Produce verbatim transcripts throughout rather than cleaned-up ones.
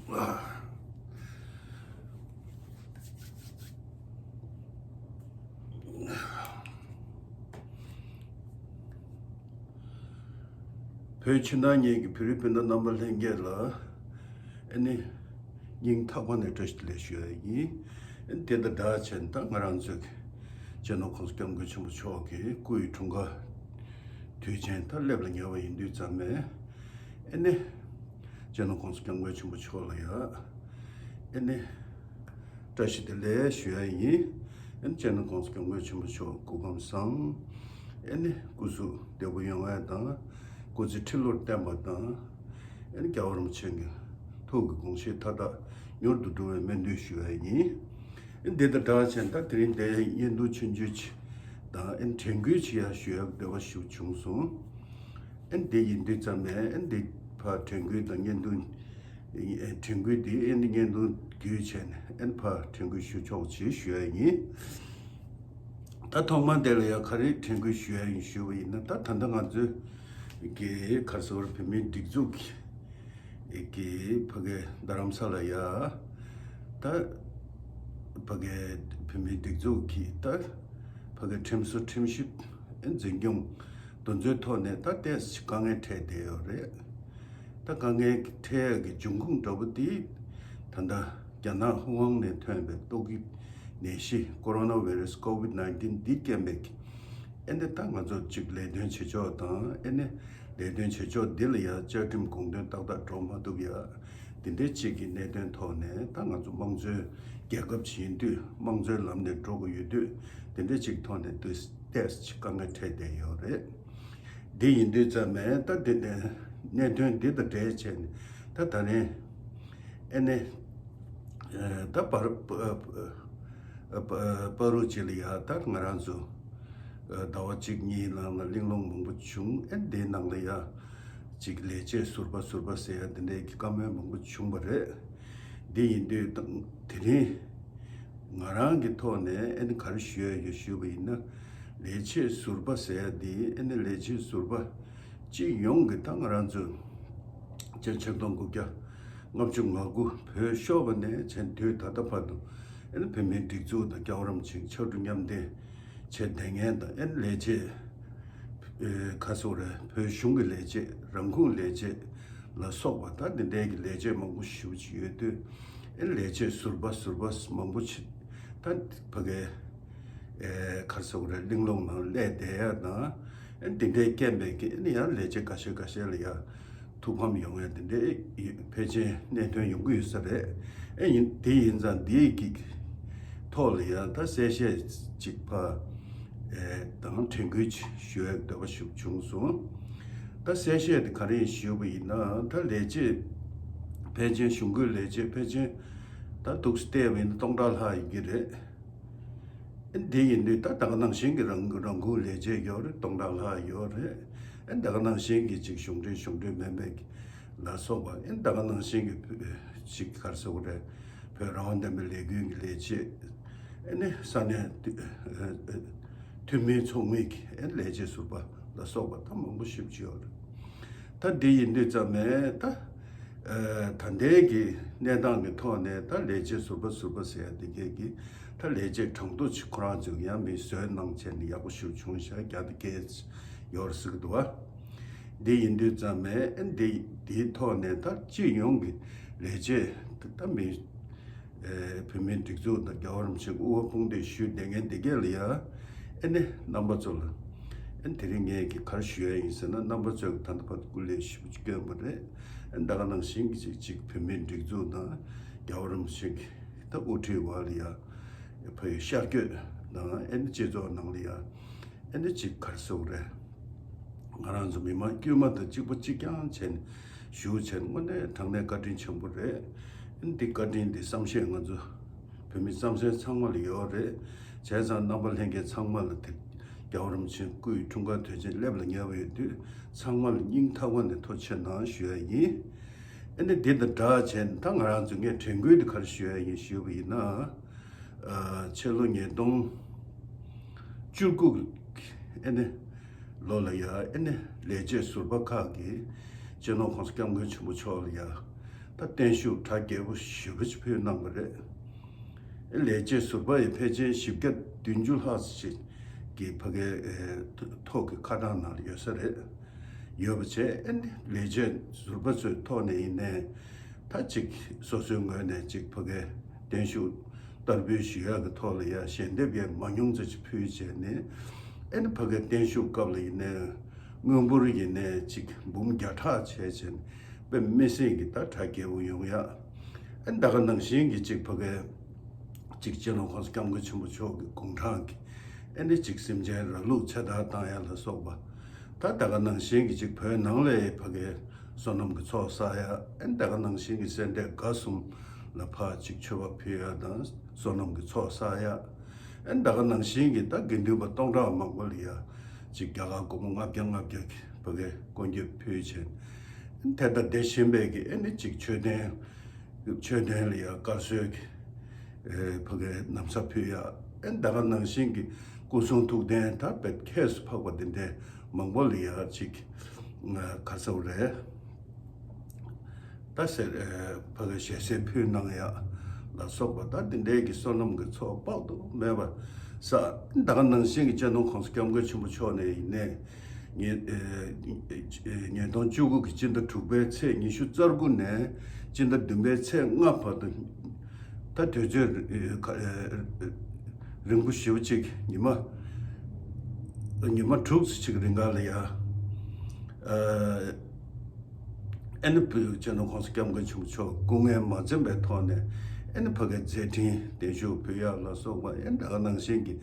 བོད་ཕྱི་ནང་གཉིས་ཀྱི་བོད་རིགས་སྤུན་ཟླ་རྣམ་པ་ལྷན་རྒྱས་ལ་ཨ་ནི་སྙིང་ཐག་པ་ནས་བཀྲ་ཤིས་བདེ་ལེགས་ཞུ་ཡ་ཡིན། ཨ་ནི་དེ་དང་སྦྲགས་བྱས་ནས་ད་ང་རང་ཚོའི་གི་སྤྱི་ནོར་༸གོང་ས་༸སྐྱབས་མགོན་ཆེན་པོ་མཆོག་གི་སྐུ་ཡི་འཁྲུངས་སྐར་དུས་ཆེན་ད་སླེབས་ལ་ཉེ་བ་ཡིན་དུས་ཙམ་ནས་ཨ་ནི་སྤྱི་ནོར་༸གོང་ས་༸སྐྱབས་མགོན་ཆེན་པོ་མཆོག་ལ་ཡ་ཨ་ནི། བཀྲ་ཤིས་བདེ་ལེགས་ཞུ་ཡ་ཡིན། ཨ་ནི་སྤྱི་ནོར་༸གོང་ས་༸སྐྱབས་མགོན་ཆེན་པོ་མཆོག་སྐུ་ཁམས་བཟང་། ཨ་ནི་སྐུ་གཟུགས་བདེ་པོ་ཡོང་ཡ་དང་། སྐུ་ཚེ་ཁྲི་ལོར་བརྟན་པ་དང་། ཨ་ནི་རྒྱལ་བ་རིན་པོ་ཆེ་གི་ཐུགས་ཀྱི་དགོངས་བཞེད་མཐའ་དག་མྱུར་དུ་འགྲུབ་པའི་སྨོན་འདུན་ཞུ་ཡ་ཡིན། ཨ་ནི་འདི་དང་སྦྲགས་བྱས་ད་དེ་རིང་འདིར་བརྙན་ཐུང་ཆུང་ཆུང་ཅིག་དང་ཨ་ནི་དྲན་སྐུལ་ཅིག་ཡང་ཞུ་ཡ་འདོད་པ་ཞིག་བྱུང་སོང་། ཨ་ནི་འདི་ཡིན་དུས་ཙམ་ནས་ཨ་ནི་འདི་ཕར་དྲན་སྐུལ་དང་བརྙན་ཐུང་དྲན་སྐུལ་འདི་ཨ་ནི་བརྙན་ཐུང་བརྒྱུད་བྱས་ནས་ཨ་ནི་ཕར་དྲན་སྐུལ་ཞུ་ཆོག་ཅེས་ཞུ་ཡ་ཡིན། ད་ཐོག་མར་དེ་ལ་ཡང་ག་རེ་དྲན་སྐུལ་ཞུ་ཡ་ཡིན་ཞུ་བ་ཡིན་ན། ད་ད་ལྟ་ང་ཚོའི་གི་ག་རེ་ཟེར་བ་རེད། བོད་མིའི་སྒྲིག་འཛུགས་ཀྱི་གི་ཕ་གི་རྡ་རམ་ས་ལ་ཡ་ད་ཕ་གི་བོད་མིའི་སྒྲིག་འཛུགས་ཀྱི་ད་ཕ་གི་ཁྲིམས་བཟོ་ཁྲིམས་ཞིབ་འཛིན་སྐྱོང་དེ་ཚོའི་ཐོག་ནས་ད་ཏོག་ཙམ་དཀའ་ངལ་འཕྲད་བསྡད་ཡོད་རེད། ད་དཀའ་ངལ་འཕྲད་ཡག་གི་འབྱུང་ཁུངས་འདྲ་པོ་དེ་ད་ལྟ་རྒྱ་ནག་ཧུའུ་ཧན་ནས་ཐོན་པའི་ཏོག་དབྱིབས་ནད་གཞི་ཀོ་རོ་ན་བྷའི་རེ་སི་ཀོ་ཝིད་ནའིན་ཊིན་འདི་རྐྱེན་པས་ཨེ་འདི་ད་ང་ཚོ་གཅིག་ལས་དོན་བྱེད་ཕྱོགས་དང་ཨེ་ནི་ལས་དོན་བྱེད་ཕྱོགས་འདི་ལ་ཡང་བཅའ་ཁྲིམས་དགོངས་དོན་ཏག་ཏག་འགྲོ་མ་ཐུབ་ཡ་འདི་འདྲའི་གཅིག་གི་གནད་དོན་ཐོག་ནས་ད་ང་ཚོ་དམངས་གཙོའི་རྒྱལ་ཁབ་ཅིག་ཡིན་དུས་དམངས་གཙོའི་ལམ་ནས་འགྲོ་དགོས་ཡོད་དུས་འདི་འདྲའི་གཅིག་ཐོག་ནས་དུས་ཏོག་ཙམ་དཀའ་ངལ་འཕྲད་བསྡད་ཡོད་རེད། འདི་ཡིན་དུས་ཙམ་ནས་ད་འདི་ནས་གནད་དོན་འདི་དང་འབྲེལ་བྱས་ནས་ད་ད་རིང་ཨེ་ནི་ད་བར་བར་རུ་ཅིག་ལ་ཡ་ད་ང་རང་ཚོ་ཟླ་བ་གཅིག་གཉིས་ནང་ལ་གླེང་སློང་མང་པོ་བྱུང་། ཨེ་འདིའི་ནང་ལ་ཡ་ཅིག་ལས་བྱེད་ཟུར་པ་ཟུར་པ་ཟེར་ཡ་འདི་འདྲའི་གི་བཀའ་མོལ་མང་པོ་བྱུང་བ་རེད། འདི་ཡིན་དུས་ད་དེ་རིང་ང་རང་གི་ཐོག་ནས་ཨེ་ནི་ག་རེ་ཞུ་ཡ་ཡོད་ཞུས་པ་ཡིན་ན། ལས་བྱེད་ཟུར་པ་ཟེར་ཡ་འདི་ཨེ་ནི་ལས་བྱེད་ཟུར་པ་སྤྱི་ཡོངས་ཀྱི་ད་ང་རང་ཚོ་སྤྱི་ཆིག་སྟོང་དགུ་བརྒྱ་ལྔ་བཅུ་ང་དགུ་བོད་ཤོར་བ་ནས་བྱས་དུས་ད་ལྟ་བར་དུ་ཨེ་ནི་བོད་མིའི་སྒྲིག་འཛུགས་དང་རྒྱལ་བ་རིན་པོ་ཆེའི་ཕྱག་གྲུ་མཉམ་འདེགས་བྱས་བསྡད་མཁན་དང་ཨེ་ནི་ལས་བྱེད་ཁ་སོ་རེ་བོད་གཞུང་གི་ལས་བྱེད་རང་ཁུངས་ལས་བྱེད་ལ་སོགས་པ་ད་འདི་འདྲའི་གི་ལས་བྱེད་མང་པོ་ཞེ་པོ་ཅིག་ཡོད་དུས་ཨེ་ནི་ལས་བྱེད་ཟུར་པ་ཟུར་པ་མང་པོ་ཅིག་ད་ཕ་གི་ཨེ་ག་རེ་ཟེར་དགོས་རེད། གླེང་སློང་ནང་སླེབས་བསྡད་ཡ་དང་ཨེ་འདི་འདྲའི་རྐྱེན་པས་ཀྱི་ཨེ་ནི་ཡང་ལས་བྱེད་ཁ་ཤས་ཁ་ཤས་ལ་ཡ་ཐུགས་ཕམ་ཡོང་ཡ་འདི་འདྲའི་ཕལ་ཆེར་གནད་དོན་ཡོང་གི་ཡོད་ས་རེད། ཨེ་ཡིན་དེ་ཡིན་ཙང་འདིའི་གི་ཐོག་ལ་ཡ་ད་གསལ་བཤད་ཅིག་ཕ་ཨེ་དང་དྲན་སྐུལ་ཅིག་ཞུ་ཡ་འདོད་པ་ཞིག་བྱུང་སོང་། ད་གསལ་བཤད་དེ་ག་རེ་ཞུས་པ་ཡིན་ན་ད་ལས་བྱེད་ཕལ་ཆེར་གཞུང་སྒེར་ལས་བྱེད་ཕལ་ཆེར་ད་འདུག་སེ་བལྟས་པ་ཡིན་ན་སྟོང་ཕྲག་ལྷག་ཡོད་ཀྱི་རེད། ཨེ་འདི་ཡིན་དུས་ད་ད་ག་ནང་བཞིན་གྱི་རང་རང་ཁུངས་ལས་བྱེད་ཡོད་རེད། སྟོང་ཕྲག་ལྷག་ཡོད་རེད། ཨེ་ད་ག་ནང་བཞིན་གྱི་ཅིག་གཞུང་འབྲེལ་གཞུང་འབྲེལ་མིན་པའི་ལ་སོགས་པ་ཨེ་ད་ག་ནང་བཞིན་གྱི་ཅིག་ག་རེ་ཟེར་དགོས་རེད། བོད་རང་དབང་ལྡན་པའི་ལས་འགུལ་གྱི་ལས་བྱེད་ཨེ་ནི་ས་གནས་འཐུས་མིའི་ཚོགས་མི་གི་ཨེ་ལས་བྱེད་ཟུར་པ་ལ་སོགས་པ་ད་མང་པོ་ཞེ་པོ་ཅིག་ཡོད་རེད། ད་འདི་ཡིན་དུས་ཙམ་ནས་ད། ད་ལྟའི་གི་གནས་སྟངས་ཀྱི་ཐོག་ནས་ད་ལས་བྱེད་ཟུར་པ་ཟུར་པ་ཟེར་ཡ་དེ་གས་ཀྱི་ད་ལས་བྱེད་གྲངས་ཐོ་ཅིག་ཁོ་རང་ཚོས་ཡང་མི་བཟོས་གནང་བྱས་ནས་ཡག་པོ་ཞིག་བྱུང་ཤག་བརྒྱ་དང་བརྒྱད་ཡོད་རེད་ཟེར་གི་འདུག་བ། འདི་ཡིན་དུས་ཙམ་ནས་འདི་འདིའི་ཐོག་ནས་ད་སྤྱི་ཡོངས་ཀྱི་ལས་བྱེད་ད་མི། ཨེ་བོད་མིའི་སྒྲིག་འཛུགས་དང་རྒྱལ་བ་རིན་པོ་ཆེ་དབུ་བ་དཔུང་འདེགས་ཞུས་བསྡད་མཁན་འདི་གས་ལ་ཡ། ཨེ་ནི་རྣམ་པ་ཚོ་ལ་ཨེ་དེ་རིང་ངས་ཀྱི་ག་རེ་ཞུ་ཡ་ཡིན་ཟེར་ན་རྣམ་པ་ཚོས་ད་ལྟ་བར་དུ་སྐུ་ལས་ཞེ་པོ་ཅིག་བསྐྱོན་པ་རེད། ཨེ་ད་ག་ནང་བཞིན་གྱི་ཅིག་ཅིག་བོད་མིའི་སྒྲིག་འཛུགས་དང་རྒྱལ་བ་རིན་པོ་ཆེ་གི་ད་དབུ་ཁྲིད་བར་ལ་ཡ་ཕ་ཡི་ཤར་བསྐྱོད་དང་ཨེ་ནི་སྤྱི་ཚོགས་ནང་ལ་ཡ། ཨེ་འདི་ཅིག་ག་རེ་ཟེར་དགོས་རེད། ང་རང་ཚོ་མི་མང་དཀྱུས་མ་དང་གཅིག་པ་གཅིག་རྐྱང་བྱས་ནས་བཞུགས་བྱས་ནས་དངོས་གནས་དྲང་གནས་བཀའ་དྲིན་ཆེན་པོ་རེད། ཨེ་འདི་བཀའ་དྲིན་འདི་བསམ་ཤེས་ང་ཚོ་བོད་མི་བསམ་ཤེས་ཚང་མ་ལ་ཡོད་རེད། བྱས་ཙང་རྣམ་པ་ལྷན་རྒྱས་ཚང་མ་ལ་དེ་རྒྱལ་བ་རིན་པོ་ཆེ་སྐུའི་འཁྲུངས་སྐར་དུས་ཆེན་སླེབས་ལ་ཉེ་བ་ཡོད་དུས་ཚང་མ་ལ་སྙིང་ཐག་པ་ནས་ཐུགས་རྗེ་ཆེ་གནང་ཞུ་ཡ་ཡིན། ཨེ་འདི་འདི་དང་སྦྲགས་བྱས་ནས་ད་ང་རང་ཚོ་ངས་དྲན་སྐུལ་འདི་ག་རེ་ཞུ་ཡ་ཡིན་ཞུས་པ་ཡིན་ན། ཨ་ཕྱི་ལོ་ཉིས་སྟོང་བཅུ་དགུ་ཨེ་ནི་ལོ་ལ་ཡ་ཨེ་ནི་ལས་བྱེད་ཟུར་པ་ཁག་གིས་སྤྱི་ནོར་༸གོང་ས་༸སྐྱབས་མགོན་ཆེན་པོ་མཆོག་ལ་ཡ་ ད་བརྟན་བཞུགས་གྲ་རྒྱས་པོ་ཞེ་པོ་ཅིག་ཕུལ་གནང་བ་རེད། ལས་བྱེད་ཟུར་པ་ཡི་ཕལ་ཆེར་བཞི་བརྒྱ་བདུན་ཅུ་ལྷག་ཅིག་གི་ཕ་གའི་ཨེ་ཐོག་གི་ཁ་གྲངས་ནང་ལ་ཡོད་ས་རེད། ཡོད་པ་བྱས། ཨེ་ནི་ལས་བྱེད་ཟུར་པ་ཚོའི་ཐོག་ནས་ཡིན་ནའི་ད་ཅིག་སོ་སོའི་ངོས་ནས་ཅིག་ཕ་གའི་བརྟན་བཞུགས་བསྟར་འབུལ་ཞུ་ཡག་གི་ཐོག་ལ་ཡ་ཞལ་འདེབས་ཡང་མང་ཉུང་ཙམ་ཅིག་ཕུལ་བྱས་ནས། ཨེ་ནི་ཕ་གའི་བརྟན་བཞུགས་སྐབས་ལ་ཡིན་ནའི་དངུལ་འབོར་ཡིན་ནའི་ཅིག་འབུམ་བརྒྱ་ཕྲག་བྱས་བྱས་ནས་དཔེ་མི་སྲིད་ཀྱི་ད་གྲ་རྒྱས་པོ་ཡོང་ཡ། ཨེ་ནི་ད་ག་ནང་བཞིན་གྱི་ཅིག་ཕ་གའི་ཅིག་སྤྱི་ནོར་༸གོང་ས་༸སྐྱབས་མགོན་ཆེན་པོ་མཆོག་གི་དགུང་གྲངས་ཀྱི་ཨེ་ནི་ཅིག་སེམས་ཅན་ར་ལུག་ཚེ་ཐར་བཏང་ཡ་ལ་སོགས་པ། ད་ད་ག་ནང་བཞིན་གྱི་ཅིག་བོད་ནང་ལ་ཕ་གའི་བསོད་ནམས་ཀྱི་ཚོགས་བསགས་ཡ། ཨེ་ནི་ད་ག་ནང་བཞིན་གྱི་སེ་འབྲས་དགའ་གསུམ་ལ་ཕར་ཅིག་མཆོད་པ་ཕུལ་ཡ་དང་བསོད་ནམས་ཀྱི་ཚོགས་བསགས་ཡ། ཨེ་ནི་ད་ག་ནང་བཞིན་གྱི་ད་དགེ་འདུན་པ་སྟོང་ཕྲག་མང་པོ་ལ་ཡ་ཅིག་རྒྱ་གར་སྒོར་མོ་ལྔ་བརྒྱ་ལྔ་བརྒྱ་གི་ཕ་གའི་སྐུ་འགྱེད་ཕུལ་བྱས། ཨེ་ནི་དེ་དང་དེ་བཞིན་པའི་གི་ཨེ་ནི་ཅིག་མཆོད་རྟེན། མཆོད་རྟེན་ལ་ཡང་དཀར་གསོལ་གྱི་ཨེ་ཕ་གའི་ན་བཟའ་ཕུལ་ཡ། ཨེ་ད་ག་ནང་བཞིན་གྱི་སྐུ་གསུང་ཐུགས་རྟེན་ད་བེད་ཁྱད་སུ་འཕགས་པ་དེ་འདྲའི་མང་པོ་ལ་ཡ་ཅིག་ང་ག་ཚོད་རེད། ད་ཟེར་ཨེ་ཕ་གའི་ཞལ་ཟས་ཕུལ་གནང་ཡ་ལ་སོགས་པ། ད་དེ་འདྲའི་གི་བསོད་ནམས་ཀྱི་ཚོགས་དཔག་ཏུ་མེད་པ་བསགས། ད་ག་ནང་བཞིན་གྱི་སྤྱི་ནོར་༸གོང་ས་༸སྐྱབས་མགོན་ཆེན་པོ་མཆོག་ནས་ཡིན་ནའི། ཉིས་ཨེ་ཉིས་སྟོང་བཅུ་དགུ་གི་སྤྱི་ཟླ་དྲུག་པའི་ཚེས་ཉི་ཤུ་རྩ་དགུ་ནས་སྤྱི་ཟླ་བདུན་པའི་ཚེས་ལྔ་བར་དུ། ད་དུས་ཚོད་ཨེ་ཁ་ཨེ་རིང་པོ་ཞེ་པོ་ཅིག་ཉི་མ་ཉི་མ་དྲུག་ཙམ་ཅིག་རིང་ག་ལ་ཡ། ཨ་ཨེ་ནི་བུ་སྤྱི་ནོར་༸གོང་ས་༸སྐྱབས་མགོན་ཆེན་པོ་མཆོག་སྐུ་ངལ་མ་འཛེམས་པའི་ཐོག་ནས་ཨེ་ནི་ཕ་གའི་མཛད་འཕྲིན་བརྟན་བཞུགས་ཕུལ་ཡག་ལ་སོགས་པ། ཨེ་ད་ག་ནང་བཞིན་གྱི་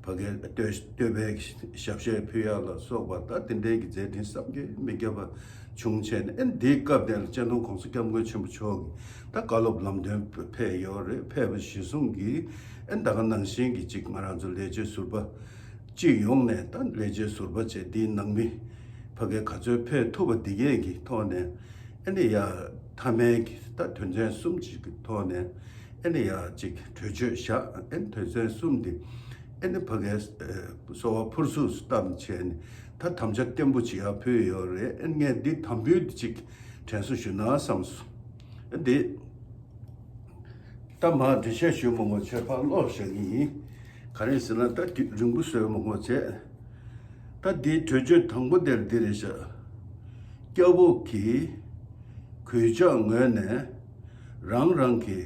ཕ་གའི་བསྟོད་བསྟོད་པའི་ཞབས་གཞས་ཕུལ་ཡག་ལ་སོགས་པ། ད་དེ་འདྲའི་གི་མཛད་འཕྲིན་བསམ་གྱིས་མི་ཁྱབ་པ་བྱུང་བྱས་ནས། ཨེ་འདིའི་སྐབས་དེ་ལ་སྤྱི་ནོར་༸གོང་ས་༸སྐྱབས་མགོན་ཆེན་པོ་མཆོག་གི་ད་བཀའ་སློབ་ལམ་སྟོན་ཕེབས་ཡོད་རེད། ཕེབས་པ་གཞིར་བཟུང་གིས་ཨེ་ད་ག་ནང་བཞིན་གྱི་ཅིག་ང་རང་ཚོ་ལས་བྱེད་ཟུར་པ་སྤྱི་ཡོངས་ནས། ད་ལས་བྱེད་ཟུར་པ་བཅས་འདིའི་ནང་མི་ཕ་གའི་ག་ཚོད་ཕེབས་ཐུབ་པ་འདི་གས་ཀྱི་ཐོག་ནས། ཨེ་ནི་ཡ་མཐའ་མའི་གི་ད་དོན་ཚན་གསུམ་ཅིག་གི་ཐོག་ནས་ཨེ་ནི་ཡ་ཅིག་གྲོས་ཆོད་བཞག་ཨེ་ནི་དོན་ཚན་གསུམ་འདི་ཨེ་ནི་ཕ་གའི་ཨེ་གསོལ་བ་ཕུར་ཚུགས་སུ་བཏབ་བྱས་ནས་ད་དམ་བཅའ་བརྟན་པོ་ཅིག་ཡར་ཕུལ་ཡོད་རེད། ཨེ་ནི་ངས་འདི་དམ་འབུལ་འདི་ཅིག་དྲན་གསོ་ཞུ་ན་བསམ་སོང་། ཨེ་འདི་ད་མར་འགྲེལ་བཤད་ཞུ་མ་དགོས་བྱས་ཕར་ཀློག་བཞག་གི་ཡིན། ག་རེ་ཟེར་ན་ད་རྒྱུན་རིང་པོ་བཟོས་མ་དགོས་བྱས། ད་འདིའི་གྲོས་ཆོད་དང་པོ་དེར་འདི་རེད་ཤག་སྐྱབས་འོག་གི་གུས་ཕྱག་ངོས་ནས་རང་རང་གི་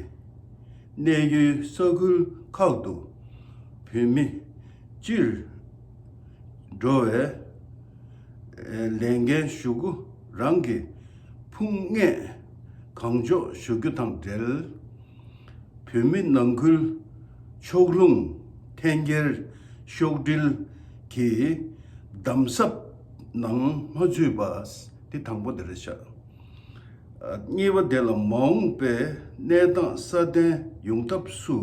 གནས་ཡུལ་ས་ཁུལ་ཁག་ཏུ་བོད་མི་སྤྱིར་འགྲོ་བའི་ལས་འགན་ཞུ་སྒོ་རང་གི་ཕུང་ངེས་གང་མགྱོགས་ཞུ་རྒྱུ་དང་འབྲེལ། བོད་མི་ནང་ཁུལ་ཕྱོགས་ལྷུང་འཐེན་འཁྱེར་ཤོག་དྲིལ་གྱི་གདམ་གསབ་ནང་མ་ཚུད་པ། འདི་དང་པོ་དེ་རེད་ཤག་གཉིས་པ་དེ་ལ་མ་འོངས་པའི་གནས་སྟངས་སྲ་བརྟན་ཡོང་ཐབས་སུ་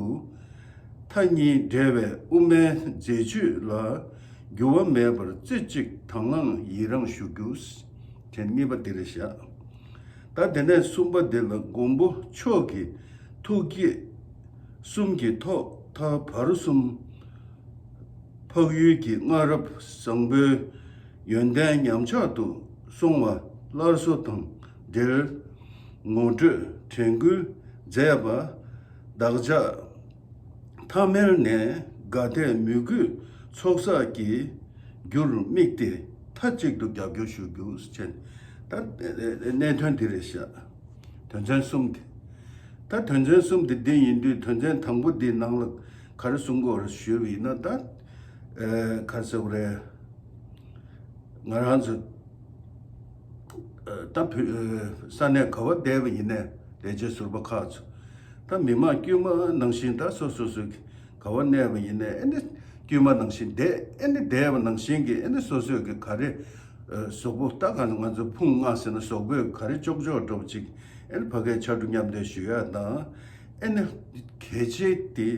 མཐའ་གཉིས་འབྲེལ་བའི་དབུ་མའི་མཛད་ཇུས་ལ་འགྱུར་བ་མེད་པར་རྩེ་གཅིག་དང་བླངས་ཡི་རང་ཞུ་རྒྱུ། དེ་གཉིས་པ་དེ་རེད་ཤག་ད་དེ་ནས་གསུམ་པ་དེ་ལ་མགོན་པོ་མཆོག་གི་ཐུགས་བསྐྱེད་གསུམ་གྱི་ཐོག་མཐའ་བར་གསུམ་འཕགས་ཡུལ་གྱི་སྔ་རབས་བཟང་པོའི་ཡོན་ཏན་ཉམས་ཆག་ཏུ་སོང་བ་སླར་གསོ་དང་འབྲེལ་ངོ་སྤྲོད་དྲན་སྐུལ་མཛད་པ་བདག་ཅག་ཐ་མལ་ནས་དགའ་དད་མོས་གུས་ཚོགས་བསགས་ཀྱི་རྒྱུར་དམིགས་ཏེ་མཐའ་གཅིག་ཏུ་རྒྱབ་སྐྱོར་ཞུ་རྒྱུ་ཞེས། ད་གནད་དོན་འདི་རེད་ཤག་དོན་ཚན་གསུམ་དེ། ད་དོན་ཚན་གསུམ་དེ་འདི་ཡིན་དུས། དོན་ཚན་དང་པོ་འདིའི་ནང་ལ་ག་རེ་གསུང་དགོས་རེད་ཞུས་པ་ཡིན་ན། ད་ཨེ་ག་རེ་ཟེར་དགོས་རེད། ང་རང་ཚོ་ཨེ་ད་བོད་ཨེ་ས་གནས་ག་བ་བསྡད་པ་ཡིན་ནའི་ལས་བྱེད་ཟུར་པ་ཁག་ཚོ། ད་མི་མང་དཀྱུས་མ་ནང་བཞིན་ད་སོ་སོ་སོ་གི་ག་བ་གནས་པ་ཡིན་ནའི་ཨེ་ནི་དཀྱུས་མ་ནང་བཞིན་བསྡད། ཨེ་ནི་བསྡད་པ་ནང་བཞིན་གྱི་ཨེ་ནི་སོ་སོས་གི་ག་རེ་ཨེ་གཟུགས་པོ་ད་ག་ང་ཚོ་ཕུང་ལྔ་ཟེར་ན་གཟུགས་པོས་ག་རེ་ལྕོག་ལྕོག་འགྲོ་བ་ཅིག་ཨེ་ནི་ཕ་གིའི་ཕྱར་གྲུ་མཉམ་འདེགས་ཞུ་ཡ་དང་། ཨེ་ནི་གལ་ཆེ་དེ་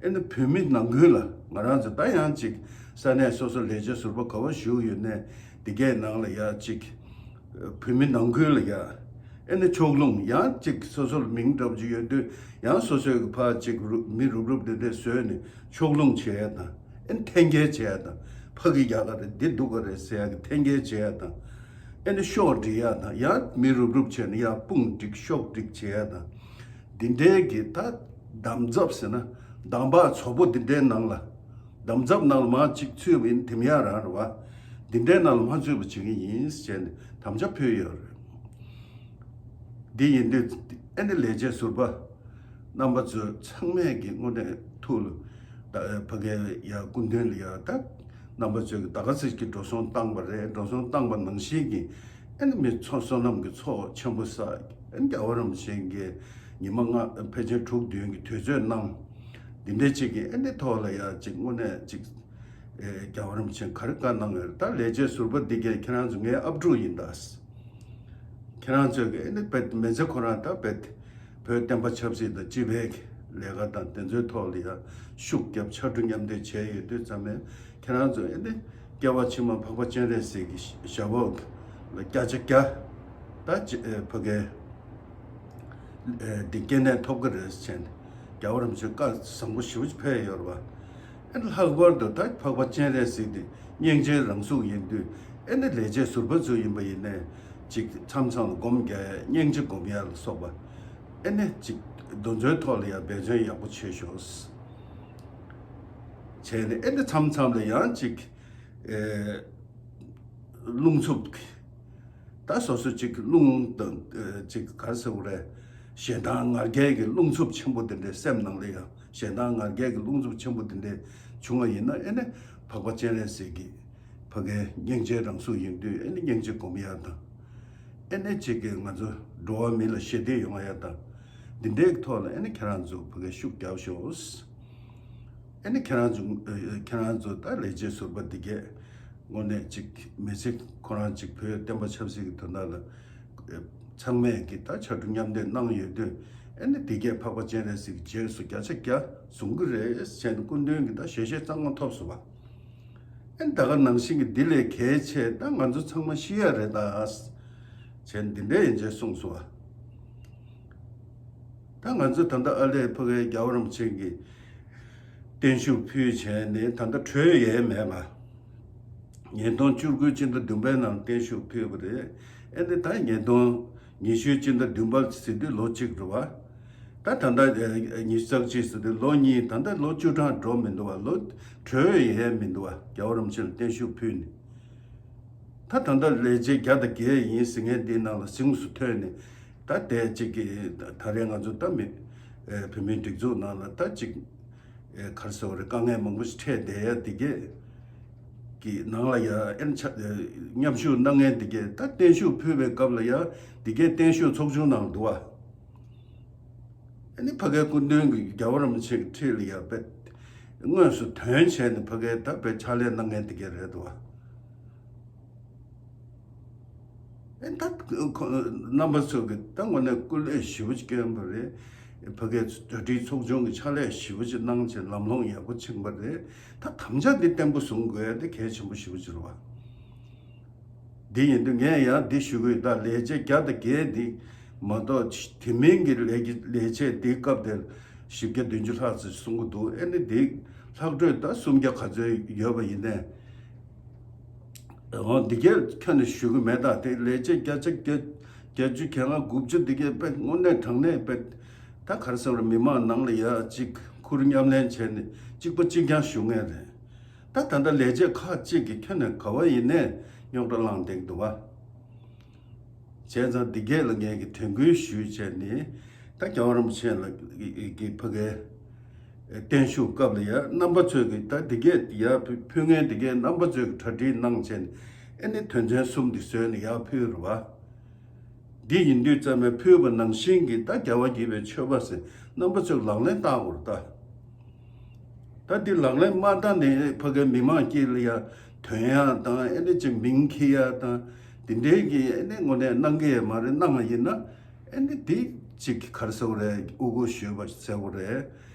ཨེ་ནི་བོད་མི་ནང་ཁུལ་ལ་ང་རང་ཚོ་ད་ཡང་ཅིག་ས་གནས་སོ་སོ་ལས་བྱེད་ཟུར་པ་ག་བ་བཞུགས་ཡོད་ནའི་དེ་གའི་ནང་ལ་ཡ་ཅིག་བོད་མི་ནང་ཁུལ་ལ་ཡ། ཨེ་ནི་ཕྱོགས་ལྷུང་ཡང་ཅིག་སོ་སོ་ལ་མིང་འདྲ་པོ་ཅིག་ཡོད་དུས་ཡང་སོ་སོའི་གི་ཕར་ཅིག་རུ་མི་རུབ་རུབ་དེ་འདྲས་བཟོས་ནས་ཕྱོགས་ལྷུང་བྱེད་ཡ་དང་། ཨེ་ནི་འཐེན་འཁྱེར་བྱེད་ཡ་དང་། ཕ་གི་ཡག་ག་རེད། འདི་སྡུག་ག་རེད་ཟེར་ཡ་གི་འཐེན་འཁྱེར་བྱེད་ཡ་དང་། ཨེ་ནི་ཤོག་སྒྲིག་ཡ་དང་ཡང་མི་རུབ་རུབ་བྱས་ནས་ཡང་དཔུང་སྒྲིག་ཤོག་སྒྲིག་བྱེད་ཡ་དང་། འདི་འདྲའི་གི་ད་འདམ་རྫབ་ཟེར་ན་འདམ་བག་བཙོག་པོ་འདི་འདྲའི་ནང་ལ། འདམ་རྫབ་ནང་ལ་མར་གཅིག་ཚུད་པ་ཡིན་དེམ་ཡ་རང་རེད་བ། འདི་འདྲའི་ནང་ལ་མ་ཚུད་པ་བྱེད་ཀྱི་ཡིན་ཟེར་ནས་དམ་བཅའ་ཕུལ་ཡོད་རེད། འདི་ཡིན་དུས་ཨེ་ནི་ལས་བྱེད་ཟུར་པ་རྣམ་པ་ཚོ་ཚང་མས་ཀྱི་དངོས་གནས་ཐུགས་ལ་ད་ཕ་གའི་ཡ་སྐུ་མདུན་ལ་ཡ་ད་རྣམ་པ་ཚོས་ཀྱི་ད་ག་ཚོད་ཀྱི་འགྲོ་སོང་བཏང་པ་རེད། འགྲོ་སོང་བཏང་པ་ནང་བཞིན་གྱི་ཨེ་ནི་མི་ཚོ་བསོད་ནམས་ཀྱི་ཚོགས་ཆེན་པོ་བསགས། ཨེ་ནི་རྒྱལ་བ་རིན་པོ་ཆེ་གིས་ཉི་མ་ལྔ་ཕལ་ཆེར་དྲུག་བདུན་གྱི་དུས་ཚོད་གནང་། འདི་འདྲའི་ཅིག་གི་ཨེ་ནི་ཐོག་ལ་ཡ་ཅིག་དངོས་གནས་ཅིག་ཨེ་རྒྱལ་བ་རིན་པོ་ཆེ་ག་རེ་བཀའ་གནང་ཡོད་རེད། ད་ལས་བྱེད་ཟུར་པ་འདི་གས་ཁྱེད་རང་ཚོ་ངའི་ཨབ་ཕྲུག་ཡིན་ད། ཁྱེད་རང་ཚོས་ཀྱི་ཨེ་ནི་བེད་མི་ཚེ་ཁོ་རང་ད་བེད་བོད་བསྟན་པ་ཆབ་སྲིད་དང་སྤྱི་པའི་ལས་ཀ་དང་དེ་ཚོའི་ཐོག་ལ་ཡང་ཤུགས་རྒྱབ་ཕྱར་གྲུ་མཉམ་འདེགས་བྱས་ཡོད་དུས་ཙམ་ནས་ཁྱེད་རང་ཚོ་ཨེ་ནི་སྐྱེ་བ་ཕྱི་མ་འཕགས་པ་སྤྱན་རས་གཟིགས་ཀྱི་ཞབས་འོག་ལ་བརྒྱ་ཆ་བརྒྱ་ད་ཅི་ཨེ་ཕ་གའི་ཨེ་འདི་སྐྱེ་གནས་ཐོབ་ཀྱི་རེད་ཟེར་ནས་རྒྱལ་བ་རིན་པོ་ཆེ་བཀའ་བཟང་པོ་ཞེ་པོ་ཅིག་ཕེབས་ཡོད་རེད་བ། ཨེ་ལྷག་པར་དུ་ད་འཕགས་པ་སྤྱན་རས་གཟིགས་དེ་སྙིང་རྗེའི་རང་གཟུགས་ཡིན་དུས་ཨེ་ནི་ལས་བྱེད་ཟུར་པ་ཚོ་ཡིན་པ་ཡིན་ནའི་ཅིག་མཚམས་མཚམས་ལ་སྒོམ་རྒྱག་ཡ་སྙིང་རྗེ་སྒོམ་ཡ་ལ་སོགས་པ་ཨེ་ནི་ཅིག་དེ་ཚོའི་ཐོག་ལ་ཡང་འབད་བརྩོན་ཡག་པོ་བྱེད་ཤོག་བྱས་ནས་ཨེ་ནི་མཚམས་མཚམས་ལ་ཡང་ཅིག་ཨེ་རླུང་འཚུབ་ད་སོ་སོ་ཅིག་རླུང་དང་ཨེ་ཅིག་ག་རེ་ཟེར་དགོས་རེད། ཞེ་སྡང་ང་རྒྱལ་གྱི་རླུང་འཚུབ་ཆེན་པོ་དེ་འདྲའི་སེམས་ནང་ལ་ཡང་ཞེ་སྡང་ང་རྒྱལ་གྱི་རླུང་འཚུབ་ཆེན་པོ་དེ་འདྲའི་བྱུང་བ་ཡིན་ན་ཨེ་ནི་འཕགས་པ་སྤྱན་རས་གཟིགས་ཀྱི་ཕ་གའི་སྙིང་རྗེའི་རང་གཟུགས་ཡིན་དུས་ཨེ་ནི་སྙིང་རྗེ་སྒོམ་ཡ་དང་། ཨེ་ནི་ཅིག་གིས་ང་ཚོ་འགྲོ་བ་མི་ལ་ཞི་བདེ་ཡོང་ཡ་དང་། འདི་འདྲའི་ཐོག་ལ་ཨེ་ནི་ཁྱེད་རང་ཚོ་ཕ་གའི་ཤུགས་རྒྱབ་ཤོག་ཨེ་ནི་ཁྱེད་རང་ཚོ་ཨེ་ཁྱེད་རང་ཚོ་ད་ལས་བྱེད་ཟུར་པ་འདི་གས་དངོས་གནས་ཅིག་མི་ཚེ་ཁོ་རང་ཅིག་བོད་བསྟན་པ་ཆབ་སྲིད་ཀྱི་དོན་དག་ལ་ཨེ་ཚང་མས་ཀྱི་ད་ཕྱར་གྲུ་མཉམ་འདེགས་གནང་ཡོད་དུས་ཨེ་ནི་འདི་གས་འཕགས་པ་སྤྱན་རས་གཟིགས་ཀྱི་རྗེས་སུ་བརྒྱ་ཆ་བརྒྱ་བཟུང་གི་རེད་ཟེར་ནས་སྐུ་མདུན་གྱི་ད་ཞལ་བཞེས་གཙང་མ་ཐོབ་སོང་བ། ཨེ་ནི་ད་ག་ནང་བཞིན་གྱི་འདི་ལས་གལ་ཆེ་ད་ང་ཚོ་ཚང་མ་ཤི་ཡ་རེད་ད་ཟེར་འདི་འདྲའི་ཡན་ཆད་གསུངས་སོང་བ། ད་ང་ཚོ་ད་ལྟ་ཨ་ལས་ཕ་གའི་རྒྱལ་བ་རིན་པོ་ཆེ་གི་བརྟན་བཞུགས་ཕུལ་བྱས་ནས་ད་ལྟ་གྲོལ་ཡས་མེད་པ། ཉིས་སྟོང་བཅུ་དགུ་སྤྱི་ཟླ་བདུན་པའི་ནང་བརྟན་བཞུགས་ཕུལ་བ་རེད། ཨེ་འདི་ད་ཉིས་སྟོང་ཉི་ཤུའི་སྤྱི་ཟླ་བདུན་པ་ཟེར་དུས་ལོ་གཅིག་རེད་བ། ད་ད་ལྟ་ཉི་ཤུ་རྩ་གཅིག་ཟེར་དུས་ལོ་གཉིས་ད་ལྟ་ལོ་བཅུ་གྲངས་འགྲོ་མི་འདུག་བ། ལོ་གྲོལ་ཡས་མི་འདུག་བ། རྒྱལ་བ་རིན་པོ་ཆེ་ལ་བརྟན་བཞུགས་ཕུལ་ནས། ད་ད་ལྟ་ལས་བྱེད་བརྒྱ་དང་བརྒྱད་ཡིན་ཟེར་མཁན་འདིའི་ནང་ལ་གཟེངས་སུ་ཐོན་ནས་ད་དེ་གཅིག་གིས་ད་རེས་ང་ཚོ་ད་མི་ཨེ་བོད་མིའི་སྒྲིག་འཛུགས་ནང་ལ་ད་གཅིག་ཨེ་ག་རེ་ཟེར་བ་རེད། དཀའ་ངལ་མང་པོ་ཞིག་འཕྲད་བསྡད་ཡ་འདི་གས་ཀྱི་ནང་ལ་ཡ་ཨེ་ཆ་ཨེ་མཉམ་ཞུགས་གནང་མཁན་འདི་གས་ད་བརྟན་བཞུགས་ཕུལ་བའི་སྐབས་ལ་ཡ་འདི་གས་བརྟན་བཞུགས་ཚོགས་ཆུང་ནང་འདུག་བ། ཨ་ནི་ཕ་གའི་སྐུ་མདུན་གྱི་རྒྱལ་བ་རིན་པོ་ཆེ་གི་འཁྲིས་ལ་ཡར་དཔེ་དངོས་སུ་ཐོན་བྱས་ནས་ཕ་གའི་ད་དཔེ་ཕྱག་ལས་གནང་མཁན་དེ་གས་རེད་འདུག་བ། ཨེ་ད་ཁོ་རྣམ་པ་ཚོ་གི་ད་དངོས་གནས་སྐུ་ལས་ཞེ་པོ་ཅིག་བསྐྱོན་པ་རེད། ཕ་གའི་གྲ་སྒྲིག་ཚོགས་ཆུང་གི་ཕྱག་ལས་ཞེ་པོ་ཅིག་གནང་བྱས་ལམ་ལྷོང་ཡག་པོ་ཕྱིན་པ་རེད། ད་དམ་བཅའ་འདི་བརྟན་པོ་བཟུང་དགོས་ཡ་དེ་གལ་ཆེན་པོ་ཞེ་པོ་ཅིག་རེད་བ། འདི་ཡིན་དུས་ངས་ཡང་འདི་ཞུ་གི་ཡོད། ད་ལས་བྱེད་བརྒྱ་དང་བརྒྱད་འདི་མ་གཏོགས་དེ་མིན་གྱི་ལས་ཀྱི་ལས་བྱེད་འདིའི་སྐབས་དེར་བཞི་བརྒྱ་བདུན་ཅུ་ལྷག་ཙམ་གསུང་གི་འདུག་ཨེ་ནི་འདི་ལྷག་འཕྲོས་ད་སུམ་བརྒྱ་ག་ཚོད་ཡོད་པ་ཡིན་ནའི། འོ་འདི་གས་ཁྱོན་ནས་ཞུ་གི་མེད། ད་དེ་ལས་བྱེད་བརྒྱ་ཆ་བརྒྱད་བརྒྱད་ཅུ་གྱ་ལྔ་དགུ་བཅུ་འདི་གས་དཔེ་དངོས་གནས་དྲང་གནས་དཔེ་ད་ག་རེ་ཟེར་བ་རེད། མི་མང་ནང་ལ་ཡ་གཅིག་ཁུར་མཉམ་ལེན་བྱས་ནས་གཅིག་པ་གཅིག་རྐྱང་ཞུ་མཁན་རེད། ད་ད་ལྟ་ལས་བྱེད་ཁག་ཅིག་གིས་ཁྱོན་ནས་ག་བ་ཡིན་ནའི་རྙོག་དྲ་བསླངས་བསྡད་འདུག་བ། བྱས་ཙང་འདི་གས་ལ་ངས་ཀྱི་དྲན་སྐུལ་ཞུས་བྱས་ནས་ད་རྒྱལ་བ་རིན་པོ་ཆེ་ལ་གི་ཕ་གའི་བརྟན་བཞུགས་སྐབས་ལ་ཡ་རྣམ་པ་ཚོས་ཀྱི་ད་འདི་གས་ཡ་ཕུལ་མཁན་འདི་གས་རྣམ་པ་ཚོས་ཀྱི་གྲ་སྒྲིག་གནང་བྱས་ནས་ཨེ་ནི་དོན་ཚན་གསུམ་འདི་བཟོས་ནས་ཡར་ཕུལ་རེད་བ། འདི་ཡིན་དུས་ཙམ་པས་ཕུལ་བ་ནང་བཞིན་གྱི་ད་རྒྱལ་བ་དགྱེས་པའི་མཆོད་པ་ཟེར་རྣམ་པ་ཚོས་ལག་ལེན་བསྟར་དགོས་རེད་ད། ད་འདི་ལག་ལེན་མ་བསྟར་ནས་ཕ་གའི་མི་མང་དཀྱིལ་ལ་ཡ་ཐོན་ཡ་དང་ཨེ་འདྲ་ཅིག་མིང་འཁྱེར་ཡ་དང་འདི་འདྲའི་གི་ཨེ་འདྲ་དངོས་གནས་གནང་གི་ཡོད་མ་རེད། གནང་བ་ཡིན་ན་ཨེ་འདྲ་འདི་ཅིག་ག་རེ་ཟེར་དགོས་རེད། དབུ་སྐོར་ཞུས་པ་ཟེར་དགོས་རེད།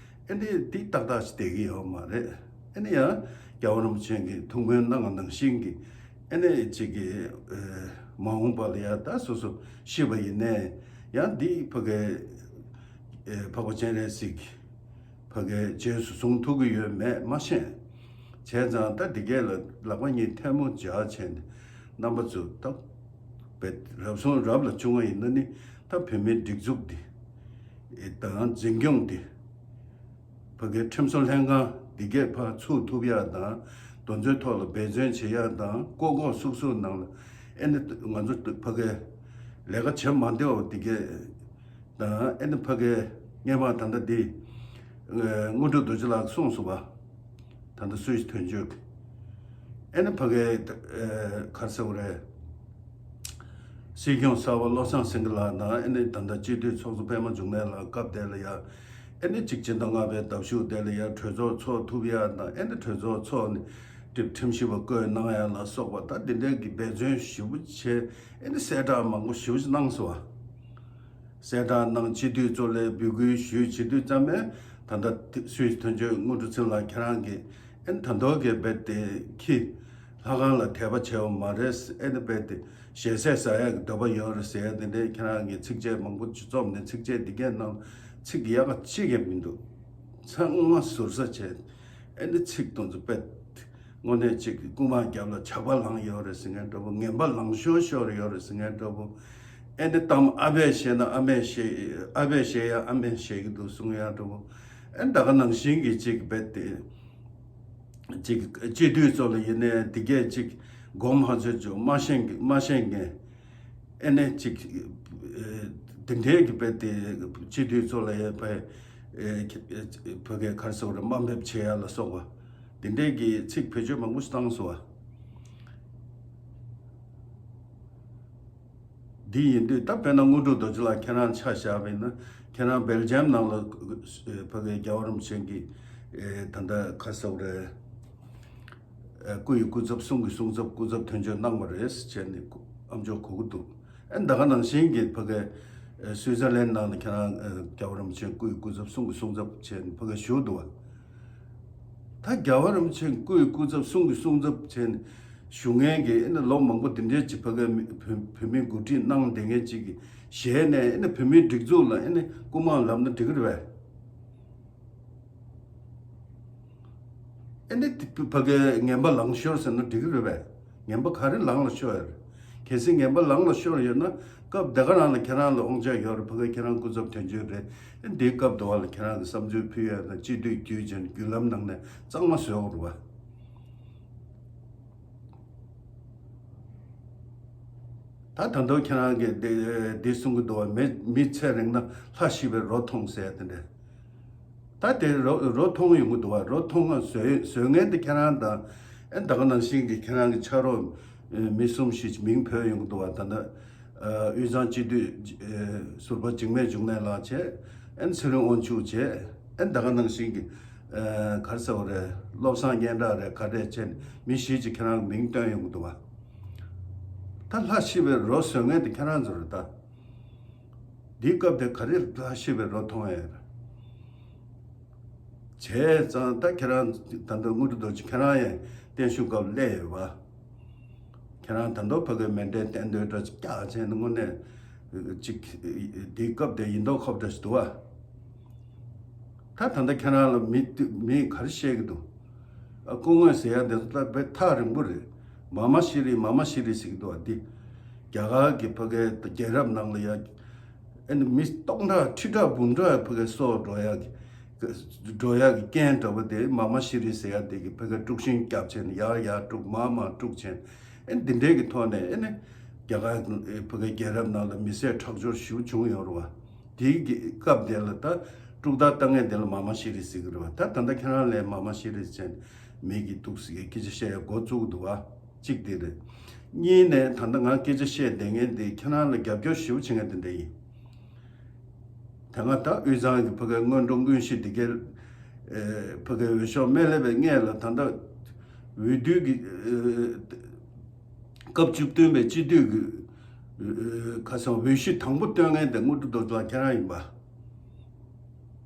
ཨེ་འདྲ་འདི་ཏག་ཏག་ཅིག་བསྡད་ཀྱི་ཡོད་མ་རེད། ཨེ་འདྲ་ཡང་རྒྱལ་བ་རིན་པོ་ཆེ་གིས་ཐུགས་སྨོན་གནང་བ་ནང་བཞིན་གྱི་ཨེ་འདྲ་ཅིག་གི་ཨེ་མ་འོངས་པ་ལ་ཡ་ད་སོ་སོ་ཤི་བ་ཡིན་ནའི་ཡང་འདི་ཕ་གའི་ཨེ་འཕགས་པ་སྤྱན་རས་གཟིགས་ཕ་གའི་རྗེས་སུ་བཟུང་ཐུབ་ཀྱི་ཡོད་མེད་མ་ཤེས། བྱས་ཙང་ད་འདི་གས་ལ་ལག་པ་གཉིས་ཐལ་མོ་སྦྱར་བྱས་ནས་རྣམ་པ་ཚོ་ད་ བས་རབ་བྱུང་རབ་ལ་བྱུང་བ་ཡིན་ན་ནི་ད་བོད་མིའི་སྒྲིག་འཛུགས་འདི་དང་འཛིན་སྐྱོང་འདི། ཕ་གིའི་ཁྲིམས་བཟོ་ལྷན་ཁང་འདི་གས་ཕར་ཚུགས་ཐུབ་ཡ་དང་། དེ་ཚོའི་ཐོག་ལ་འབད་བརྩོན་བྱེད་ཡ་དང་། ལྐོག་ལྐོག་སུག་སུག་ནང་ལ་ཨེ་ནི་ང་ཚོ་ཕ་གིའི་ལས་ཀ་བྱེད་མ་བདེ་བ་འདི་གས་དང་། ཨེ་ནི་ཕ་གིའི་སྔས་མ་ད་ལྟ་འདི་དངོས་གྲུབ་རྡོ་རྗེ་ལགས་གསུངས་སོང་བ། ད་ལྟ་སུད་སི་དོན་གཅོད་ཀྱི་ཨེ་ནི་ཕ་གིའི་ག་རེ་ཟེར་དགོས་རེད། སྲིད་སྐྱོང་གསར་པ་བློ་བཟང་སེང་གེ་ལགས་དང་། ཨེ་ནི་ད་ལྟ་སྤྱི་འཐུས་ཚོགས་གཙོ་པད་མ་འབྱུང་གནས་ལགས་སྐབས་དེ་ལ་ཡ། ཨེ་ནི་གཅིག་སྤྱི་ཟླ་ལྔ་པའི་ཟླ་གཞུག་དེ་ལ་ཡ་གྲོས་ཚོགས་ཚོགས་ཐུབ་ཡ་དང་། ཨེ་ནི་གྲོས་ཚོགས་ཚོགས་ནས་ཁྲིམས་ཁྲིམས་ཞིབ་པ་བསྐོས་གནང་ཡ་ལ་སོགས་པ། ད་འདི་འདྲའི་གི་འབད་བརྩོན་ཞེ་པོ་བྱས། ཨེ་ནི་གསལ་བསྒྲགས་མང་པོ་ཞེ་པོ་ཅིག་གནང་སོང་བ། གསལ་བསྒྲགས་གནང་། སྤྱི་འཐུས་ཚོ་ལ་འབོད་སྐུལ་ཞུས། བྱེད་དུས་ཙམ་པས་ད་ལྟ་སུད་སི་དོན་གཅོད་དངོས་གྲུབ་ཚེ་རིང་ལགས་ཁྱེད་རང་གིས་ཨེ་ནི་ད་མདོ་གི་རྦད་དེ་ཁྱི་ལྷ་ཁང་ལ་དད་པ་བྱས་པ་མ་རེད། ཨེ་ནི་རྦད་དེ་ཞལ་ཟས་ཟ་ཡག་གི་འདོད་པ་ཡོད་རེད་ཟེར་ཡ་དེ་འདྲའི་ཁྱེད་རང་གིས་ཚིགས་བཅད་མང་པོ་ཅིག་རྩོམ་ནས། ཚིགས་བཅད་འདི་གའི་ནང་ཚིག་ཡག་ག་གཅིག་ཀྱང་མི་འདུག་ཚང་མ་ཟུར་ཟ་བྱས། ཨེ་ནི་ཚིག་དེ་ཚོ་དཔེ་དངོས་གནས་ཅིག་རྐུན་མ་རྒྱབ་ལ་ཇག་པ་ལངས་ཡོད་རེད་ཟེར་མཁན་འདྲ་པོ། ངན་པ་ལངས་ཤོར་ཤོར་ཡོད་རེད་ཟེར་མཁན་འདྲ་པོ། ཨེ་འདི་གཏམ་ཨ་ཕས་བཤད་ན་ཨ་མས་བཤད། ཨ་ཕས་བཤད་ཡ་ཨ་མས་བཤད་ཀྱི་འདུག་གསུང་ཡ་འདྲ་པོ། ཨེ་ད་ག་ནང་བཞིན་གྱི་ཅིག་རྦད་དེ་ཅིག་སྤྱི་འཐུས་ཚོ་ལ་ཡིན་ནའི་འདི་གས་ཅིག་སྒོམ་ཧ་ཚོད་ཅིག་མ་ཤེས་མ་ཤེས་མཁན། ཨེ་ནས་ཅིག་ཨེ་དེ་འདྲའི་གི་རྦད་དེ་སྤྱི་འཐུས་ཚོ་ལ་ཡ་ཕ་ཨེ་ཕ་གའི་ག་རེ་ཟེར་དགོས་རེད། དམའ་འབེབས་བྱེད་ཡ་ལ་སོགས་པ་དེ་འདྲའི་གི་ཚིག་བེད་སྤྱོད་མང་པོ་ཞིག་བཏང་སོང་བ། འདི་ཡིན་དུས་ད་དཔེར་ན་དངོས་གྲུབ་རྡོ་རྗེ་ལགས་ཁྱེད་རང་ཆ་བཞག་པ་ཡིན་ན། ཁྱེད་རང་སྦེལ་ཇམ་ནང་ལ་ཕ་གའི་རྒྱལ་བ་རིན་པོ་ཆེ་གི་ཨེ་ད་ལྟ་ག་རེ་ཟེར་དགོས་རེད། ཨ་སྐུ་ཡི་སྐུ་ཚབ། གསུང་གི་གསུང་ཚབ། སྐུ་ཚབ་དོན་གཅོད་གནང་བ་རེད་ཟེར་བྱས་ནས་ཨམ་ཅོག་གོ་གི་འདུག་ཨ་ད་ག་ནང་བཞིན་གྱི་ཕ་གའི་ཨ་སུའི་ཛར་ལན་ནང་ལ་ཁྱེད་རང་ཨ་རྒྱལ་བ་རིན་པོ་ཆེ་སྐུ་ཡི་སྐུ་ཚབ། གསུང་གི་གསུང་ཚབ་བྱས་ནས་ཕ་གའི་བཞུགས་འདུག་བ། ད་རྒྱལ་བ་རིན་པོ་ཆེ་སྐུ་ཡི་སྐུ་ཚབ། གསུང་གི་གསུང་ཚབ་བྱས་ནས་བཞུགས་མཁན་གྱི་ཨ་ནི་ལོ་མང་པོ་དེ་འདྲའི་ཅིག་ཕ་གའི་མི་བོད་བོད་མིའི་འགོ་ཁྲིད་གནང་བསྡད་མཁན་ཅིག་གི་ཞལ་ནས་ཨ་ནི་བོད་མིའི་སྒྲིག་འཛུགས་ལ་ཨ་ནི་རྐུན་མ་ལབ་ན་འགྲིག་གི་རེད་པས། ཨེ་འདི་ཕ་གའི་ངན་པ་ལངས་ཤོར་ཟེར་ན་འགྲིག་གི་རེད་པས། ངན་པ་ག་རེ་ལངས་ལ་ཤོར་ཡ་རེད། གལ་སྲིད་ངན་པ་ལངས་ལ་ཤོར་ཡོད་ན་སྐབས་དེ་ག་རང་ལ་ཁྱེད་རང་ལ་དབང་ཆ་ཡོད་རེད། ཕ་གའི་ཁྱེད་རང་སྐུ་ཚབ་དོན་གཅོད་རེད། ཨེ་འདིའི་སྐབས་དུ་བ་ལ་ཁྱེད་རང་གི་བསམ་ཚུལ་ཕུལ་ཡ་དང་། སྤྱི་འཐུས་བརྒྱུད་བྱས་ནས་བརྒྱུད་ལམ་ནང་ནས་གཙང་མ་བཟོས་ཡོད་རེད་པ། ད་ད་དུང་ཁྱེད་རང་གིས་འདི་འདི་གསུང་གི་འདུག་བ། མི་མི་ཚེ་རིང་ན་ལྷ་ཤི་བའི་རོ་མཐོང་ཟེར་ཡ་དེ་འདྲ། ད་དེ་རོ་རོ་མཐོང་ཡོང་གི་འདུག་བ། རོ་མཐོང་ང་བཟོས་བཟོས་མཁན་དེ་ཁྱེད་རང་དང་། ཨེ་ད་ག་ནང་བཞིན་གྱི་ཁྱེད་རང་གི་ཕྱག་རོགས་མི་གསུམ་བཞི་མིང་འབོད་ཡོང་གི་འདུག་བ། ད་ལྟ་དབུས་གཙང་སྤྱི་འཐུས་ཟུར་པ་འཇིགས་མེད་འབྱུང་གནས་ལགས་བྱས། ཨེ་ཚེ་རིང་དབང་ཕྱུག་བྱས། ཨེ་ད་ག་ནང་བཞིན་གྱི་ག་རེ་ཟེར་བ་རེད། བློ་བཟང་སྙན་གྲགས་རེད། ག་རེ་བྱས་ནས་མི་བཞི་ཅིག་ཁྱེད་རང་གི་མིང་བཏོན་ཡོང་གི་འདུག་བ། ད་ལྷ་ཤི་བའི་རོ་བཟོས་མཁན་དེ་ཁྱེད་རང་ཚོ་རེད་ད། འདིའི་སྐབས་དེ་ག་རེ་ལྷ་ཤི་བའི་རོ་མཐོང་ཡ་རེད། བྱས་ཙང་ད་ཁྱེད་རང་ད་ལྟ་དངོས་གྲུབ་རྡོ་རྗེ་ཁྱེད་རང་ཡང་བརྟན་བཞུགས་སྐབས་སླེབས་ཡོད་པ། ཁྱེད་རང་ད་ལྟ་ཕ་གའི་མཎྜལ་རྟེན་འབྲེལ་འདྲ་ཅིག་བཀྱག་བྱས་ནས་དངོས་གནས་ཅིག་འདིའི་སྐབས་དེ་ཡིན་མདོག་ཁ་པོ་འདྲ་ཞིག་འདུག་བ། ད་ད་ལྟ་ཁྱེད་རང་ལ་མི་མིས་ག་རེ་བཤད་ཀྱི་འདུག་ཨ་སྐུ་ངོ་ཟེར་ཡ་འདི་ཚོ་ད་དཔེ་ཐག་རིང་པོ་རེད། མ་མ་ཤི་རི་མ་མ་ཤི་རི་ཟེར་གྱི་འདུག་བ། འདི་རྒྱ་གར་གྱི་ཕ་གའི་རྒྱལ་རབས་ནང་ལ་ཡ། ཨེ་ནི་མི་སྟོང་ཕྲག་ཁྲི་ཕྲག་འབུམ་ཕྲག་ཕ་གའི་སྲོག་འགྲོ་ཡག་གི་འགྲོ་ཡག་གི་རྐྱེན་འདྲ་པོ་དེ་མ་མ་ཤི་རི་ཟེར་ཡ་དེ་གི་ཕ་གའི་དཀྲུག་ཤིང་བརྒྱབ་བྱས་ནས་ཡར་ཡར་དཀྲུག་མར་མར་དཀྲུག་བྱས་ནས། ཨེ་ནི་འདི་འདྲའི་གི་ཐོག་ནས་ཨེ་ནི་རྒྱ་གར་ཕ་གའི་རྒྱལ་རབས་ནང་ལ་མི་བསད་ཁྲག་སྦྱོར་ཞེ་པོ་བྱུང་ཡོད་རེད་བ། དེའི་གི་སྐབས་དེ་ལ་ད་དཀྲུག་ཐག་བཏང་མཁན་དེ་ལ་མ་མ་ཤི་རི་ཟེར་གི་རེད་བ། ད་ད་ལྟ་ཁྱེད་རང་ལ་མ་མ་ཤི་རི་ཟེར་ནས་མི་གི་འདུག་ཟེར་གི་སྐད་ཆ་བཤད་ཡ་འགོ་བཙུགས་འདུག་བ། གཅིག་དེ་རེད། གཉིས་ནས་ད་ལྟ་ང་སྐད་ཆ་བཤད་བསྡད་མཁན་དེ་ཁྱེད་རང་ལ་རྒྱབ་སྐྱོར་ཞེ་པོ་བྱེད་མཁན་དེ་འདྲ་ཡིན། ད་ང་ད་དབུས་གཙང་གི་ཕ་གའི་སྔོན་འགྲོ་དངོས་གཞི་འདི་གའི་ཨེ་ཕ་གའི་འོས་ཤོག་སྨོན་ལམ་པའི་སྔས་ལ་ད་ལྟ་འོས་བསྡུ་གི་ཨེ་སྐབས་བཅུ་བདུན་པའི་སྤྱི་འཐུས་ཀྱི་ཨེ་ཁ་སང་འོས་གཞི་དང་པོ་བཏོན་མཁན་དེ་དངོས་གྲུབ་རྡོ་རྗེ་ལགས་ཁྱེད་རང་ཡིན་པ།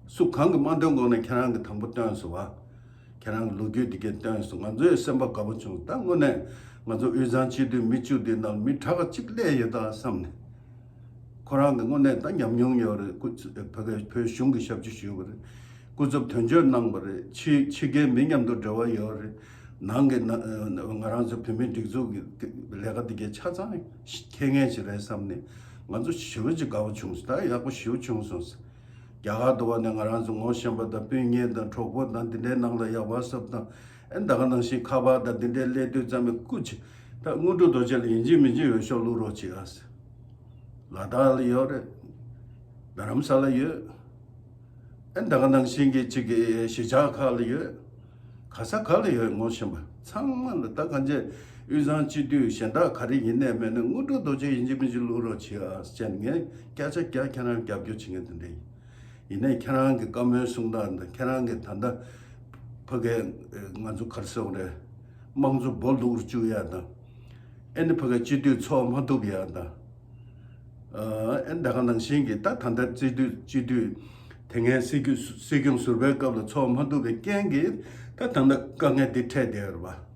སུ་གང་གིས་མ་འདོན་གོང་ནས་ཁྱེད་རང་གིས་དང་པོ་བཏོན་སོང་བ། ཁྱེད་རང་གི་ལོ་རྒྱུས་འདི་གས་བཏོན་སོང་། ང་ཚོའི་སེམས་པ་དགའ་པོ་བྱུང་། ད་དངོས་གནས་ང་ཚོ་དབུས་གཙང་སྤྱི་འཐུས་མི་བཅུ་འདི་ནང་མི་དྲག་ག་གཅིག་སླེབས་ཡོད་ད་བསམ་ནས། ཁོ་རང་གི་དངོས་གནས་ད་ཉམས་མྱོང་ཡོད་རེད། སྐུ་ཕ་གི་བོད་གཞུང་གི་ཞབས་ཕྱི་ཞུས་པ་རེད། སྐུ་ཚབ་དོན་གཅོད་གནང་བ་རེད། ཕྱི་ཕྱི་རྒྱལ་མི་མཉམ་དུ་འབྲེལ་བ་ཡོད་རེད། ནང་གི་ན་ང་རང་ཚོ་བོད་མིའི་སྒྲིག་འཛུགས་ཀྱི་ལས་ཀ་དེ་གའི་ཆ་ཚང་ཁྱེད་ངན་ཞིག་རེད་བསམ་ནས་ང་ཚོ་ཞེ་པོ་ཅིག་དགའ་པོ་བྱུང་སོང་། ད་ཡག་པོ་ཞེ་པོ་བྱུང་སོང་། རྒྱ་གར་དུ་བ་ནས་ང་རང་ཚོ་ངོ་ཤེས་པ་དང་སྤུན་ཉེ་དང་གྲོགས་པོ་དང་འདི་འདྲའི་ནང་ལ་ཡག་པ་སོབ་དང་། ཨེ་ད་ག་ནང་བཞིན་ཁ་པར་དང་འདི་འདྲའི་སླེབས་དུས་ཙམ་པའི་སྐུ་ཆེ། ད་དངོས་གྲུབ་རྡོ་རྗེ་ལ་ཡིན་གཅིག་མིན་གཅིག་འོས་ཤོག་བླུག་རོགས་བྱེད་ཨ་ཟེར། ལ་དྭགས་ལ་ཡོད་རེད། རྡ་རམ་ས་ལ་ཡོད། ཨེ་ད་ག་ནང་བཞིན་གྱི་གཅིག་གི་གཞིས་ཆགས་ཁག་ལ་ཡོད། ག་ས་ག་ལ་ཡོད་ངོ་ཤེས་པ་ཚང་མ་ལ་ད་གང་ཅི་དབུས་གཙང་སྤྱི་འཐུས་གཞན་དག་ག་རེ་ཡིན་ནས་མེད་ནས་དངོས་གྲུབ་རྡོ་རྗེ་ཡིན་གཅིག་མིན་གཅིག་བླུག་རོགས་བྱེད་ཨ་ཟེར་ནས་ངས་སྐད་ཆ་རྒྱག་ཁྱེད་རང་རྒྱབ་སྐྱོར་བྱེད་མཁན་དེ་འདྲ་ཡིན། ཡིན་ནའི་ཁྱེད་རང་གི་བཀའ་མོལ་གསུང་སྟངས་དང་ཁྱེད་རང་གི་ད་ལྟ་ཕ་གའི་ང་ཚོ་ག་རེ་ཟེར་དགོས་རེད། དམངས་གཙོ་སྦོ་ལུག་རུ་བཅུག་ཡ་དང་། ཨེ་ནི་ཕ་གའི་སྤྱི་འཐུས་ཚོགས་མ་ཐུབ་ཡ་དང་། ཨེ་ད་ག་ནང་བཞིན་གྱི་ད་ད་ལྟ་སྤྱི་འཐུས་སྤྱི་འཐུས་དེ་སྔའི་སྲིད་སྐྱོང་སྲིད་སྐྱོང་ཟུར་པའི་སྐབས་ལ་ཚོགས་མ་ཐུབ་པའི་རྐྱེན་གྱིས་ད་ད་ལྟ་དཀའ་ངལ་འདི་འཕྲད་བསྡད་ཡོད་རེད་པ།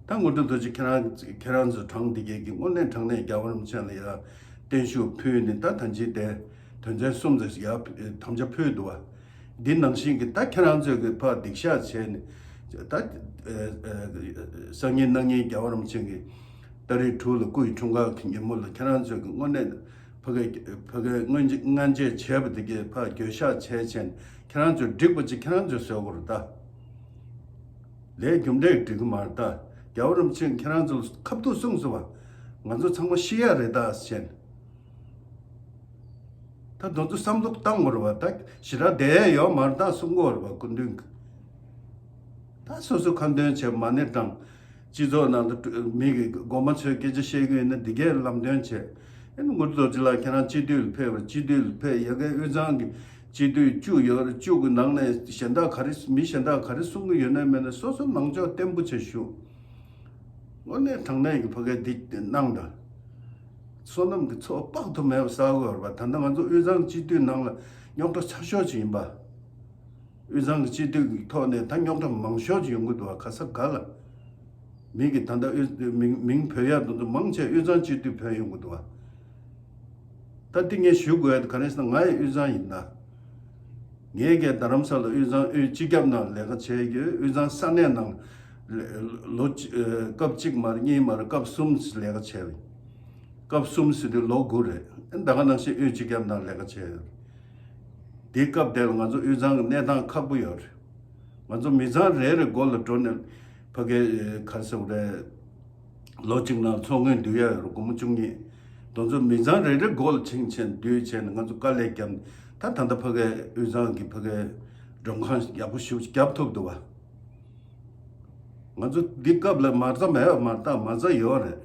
ད་དངོས་གྲུབ་རྡོ་རྗེ་ཁྱེད་རང་ཁྱེད་རང་ཚོ་གྲངས་འདི་གས་ཀྱི་དངོས་གནས་དྲང་གནས་རྒྱལ་བ་རིན་པོ་ཆེ་ལ་ཡ་བརྟན་བཞུགས་ཕུལ་ནས་ད་ད་ཅི་དེ་དོན་ཚན་གསུམ་ཙམ་ཡ་དམ་བཅའ་ཕུལ་འདུག་བ། འདི་ནང་བཞིན་གྱི་ད་ཁྱེད་རང་ཚོས་ཀྱི་ཕར་སྡིགས་བཤགས་བྱས་ནས་ད་སང་ཉིན་གནངས་ཉིན་རྒྱལ་བ་རིན་པོ་ཆེ་གི་ཏ་རིག་དྲུག་ལ་སྐུ་ཡི་འཁྲུངས་སྐར་གྱི་ཉིན་མོ་ལ་ཁྱེད་རང་ཚོས་ཀྱི་དངོས་གནས་ཕ་གི་ཕ་གི་སྔོན་སྔོན་རྗེས་བྱས་པ་དེ་གས་ཕར་འགྱོད་བཤགས་བྱས་བྱས་ནས་ཁྱེད་རང་ཚོས་འགྲིག་པ་ཅིག་ཁྱེད་རང་ཚོས་བཟོས་དགོས་རེད་ད། ལས་རྒྱུ་འབྲས་འགྲིག་གི་མ་རེད་ད། རྒྱལ་བ་རིན་པོ་ཆེས་ཁྱེད་རང་ཚོ་ལ་ཁ་ཐུག་གསུངས་སོང་བ། ང་ཚོ་ཚང་མ་ཤི་ཡ་རེད་ད་ཟེར། ད་དེ་ཚོ་བསམ་བློ་བཏང་དགོས་རེད་བ། ད་ཞེ་དྲག་བསྡད་ཡ་ཡོད་མ་རེད་ད་གསུང་དགོས་རེད་བ་སྐུ་མདུན་གྱིས། ད་སོ་སོ་ཁ་འདོན་བྱས་མ་ཎི་བགྲང་། སྤྱི་ཚོགས་ནང་དུ་མི་གི་མགོ་མ་ཚོས་སྐད་ཆ་བཤད་གི་ཡོད་ན་འདི་གས་ལམ་སྟོན་བྱས། ཨེ་ནི་དངོས་གྲུབ་རྡོ་རྗེ་ལགས་ཁྱེད་རང་སྤྱི་འཐུས་ལ་ཕེབས་པར་སྤྱི་འཐུས་ལ་ཕེབས་ཡ་གའི་དབུས་གཙང་གི་སྤྱི་འཐུས་བཅུ་ཡོད་རེད། བཅུ་གི་ནང་ནས་གཞན་དག་ག་རེ་མི་གཞན་དག་ག་རེ་གསུང་གི་ཡོད་ན་མེད་ན་སོ་སོ་ལངས་ཕྱོགས་བརྟན་པོ་བྱས་ཞུ། དངོས་གནས་དྲང་གནས་ཀྱི་ཕ་གའི་འདི་གནང་དང་། བསོད་ནམས་ཀྱི་ཚོགས་དཔག་ཏུ་མེད་པ་བསགས་དགོས་རེད་པ། ད་ལྟ་ང་ཚོ་དབུས་གཙང་སྤྱི་འཐུས་ནང་ལ་རྙོག་དྲ་ཆེ་ཤོས་ཅིག་ཡིན་པ། དབུས་གཙང་གི་སྤྱི་འཐུས་ཀྱི་ཐོག་ནས་ད་རྙོག་དྲ་མང་ཤོས་ཅིག་ཡོང་གི་འདུག་བ། ག་ས་ག་ལ། མི་གི་ད་ལྟ་དབུས་མིང་མིང་འབོད་ཡག་དེ་ཚོ་མང་ཆེ་དབུས་གཙང་སྤྱི་འཐུས་འབོད་ཡོང་གི་འདུག་བ། ད་འདི་ངས་ཞུ་དགོས་ཡ་དེ་ག་རེ་ཟེར་ན་ང་ཡི་དབུས་གཙང་ཡིན་ད། ངས་གས་རྡ་རམ་ས་ལ་དབུས་གཙང་དབུས་སྤྱི་ཁྱབ་ནང་ལས་ཀ་བྱས་ཡོད། དབུས་གཙང་ས་གནས་ནང་ལ་ལོ་གཅིག་སྐབས་གཅིག་མ་རེད་གཉིས་མ་རེད་སྐབས་གསུམ་ལས་ཀ་བྱས་ཡོད། སྐབས་གསུམ་ཟེར་དུས་ལོ་དགུ་རེད། ད་ག་ནང་བཞིན་དབུས་སྤྱི་ཁྱབ་ནང་ལས་ཀ་བྱས་ཡོད། དེའི་སྐབས་དེར་ང་ཚོ་དབུས་གཙང་གི་གནས་སྟངས་ཁག་པོ་ཡོད་རེད། ང་ཚོ་མི་ཚང་རེ་རེ་སྒོ་ལ་འགྲོ་ནས་ཕ་གའི་ག་རེ་ཟེར་དགོས་རེད། ལོ་གཅིག་ནང་ཚོགས་དངུལ་བསྡུ་ཡ་ཡོད་རེད་སྒོར་མོ་བཅུ་གཉིས། དེ་ཚོ་མི་ཚང་རེ་རེ་སྒོ་ལ་ཕྱིན་བྱས་བསྡུས་བྱས་ནས་ང་ཚོ་དཀའ་ལས་བརྒྱབ་ནས་ད་ད་ལྟ་ཕ་གའི་དབུས་གཙང་གི་ཕ་གའི་མགྲོན་ཁང་ཡག་པོ་ཞེ་པོ་ཅིག་བརྒྱབ་ཐུབ་འདུག་བ། ང་ཚོ་འདི་སྐབས་ལ་མ་རྩ་མེད་པ་མ་རེད་ད། མ་རྩ་ཡོད་རེད།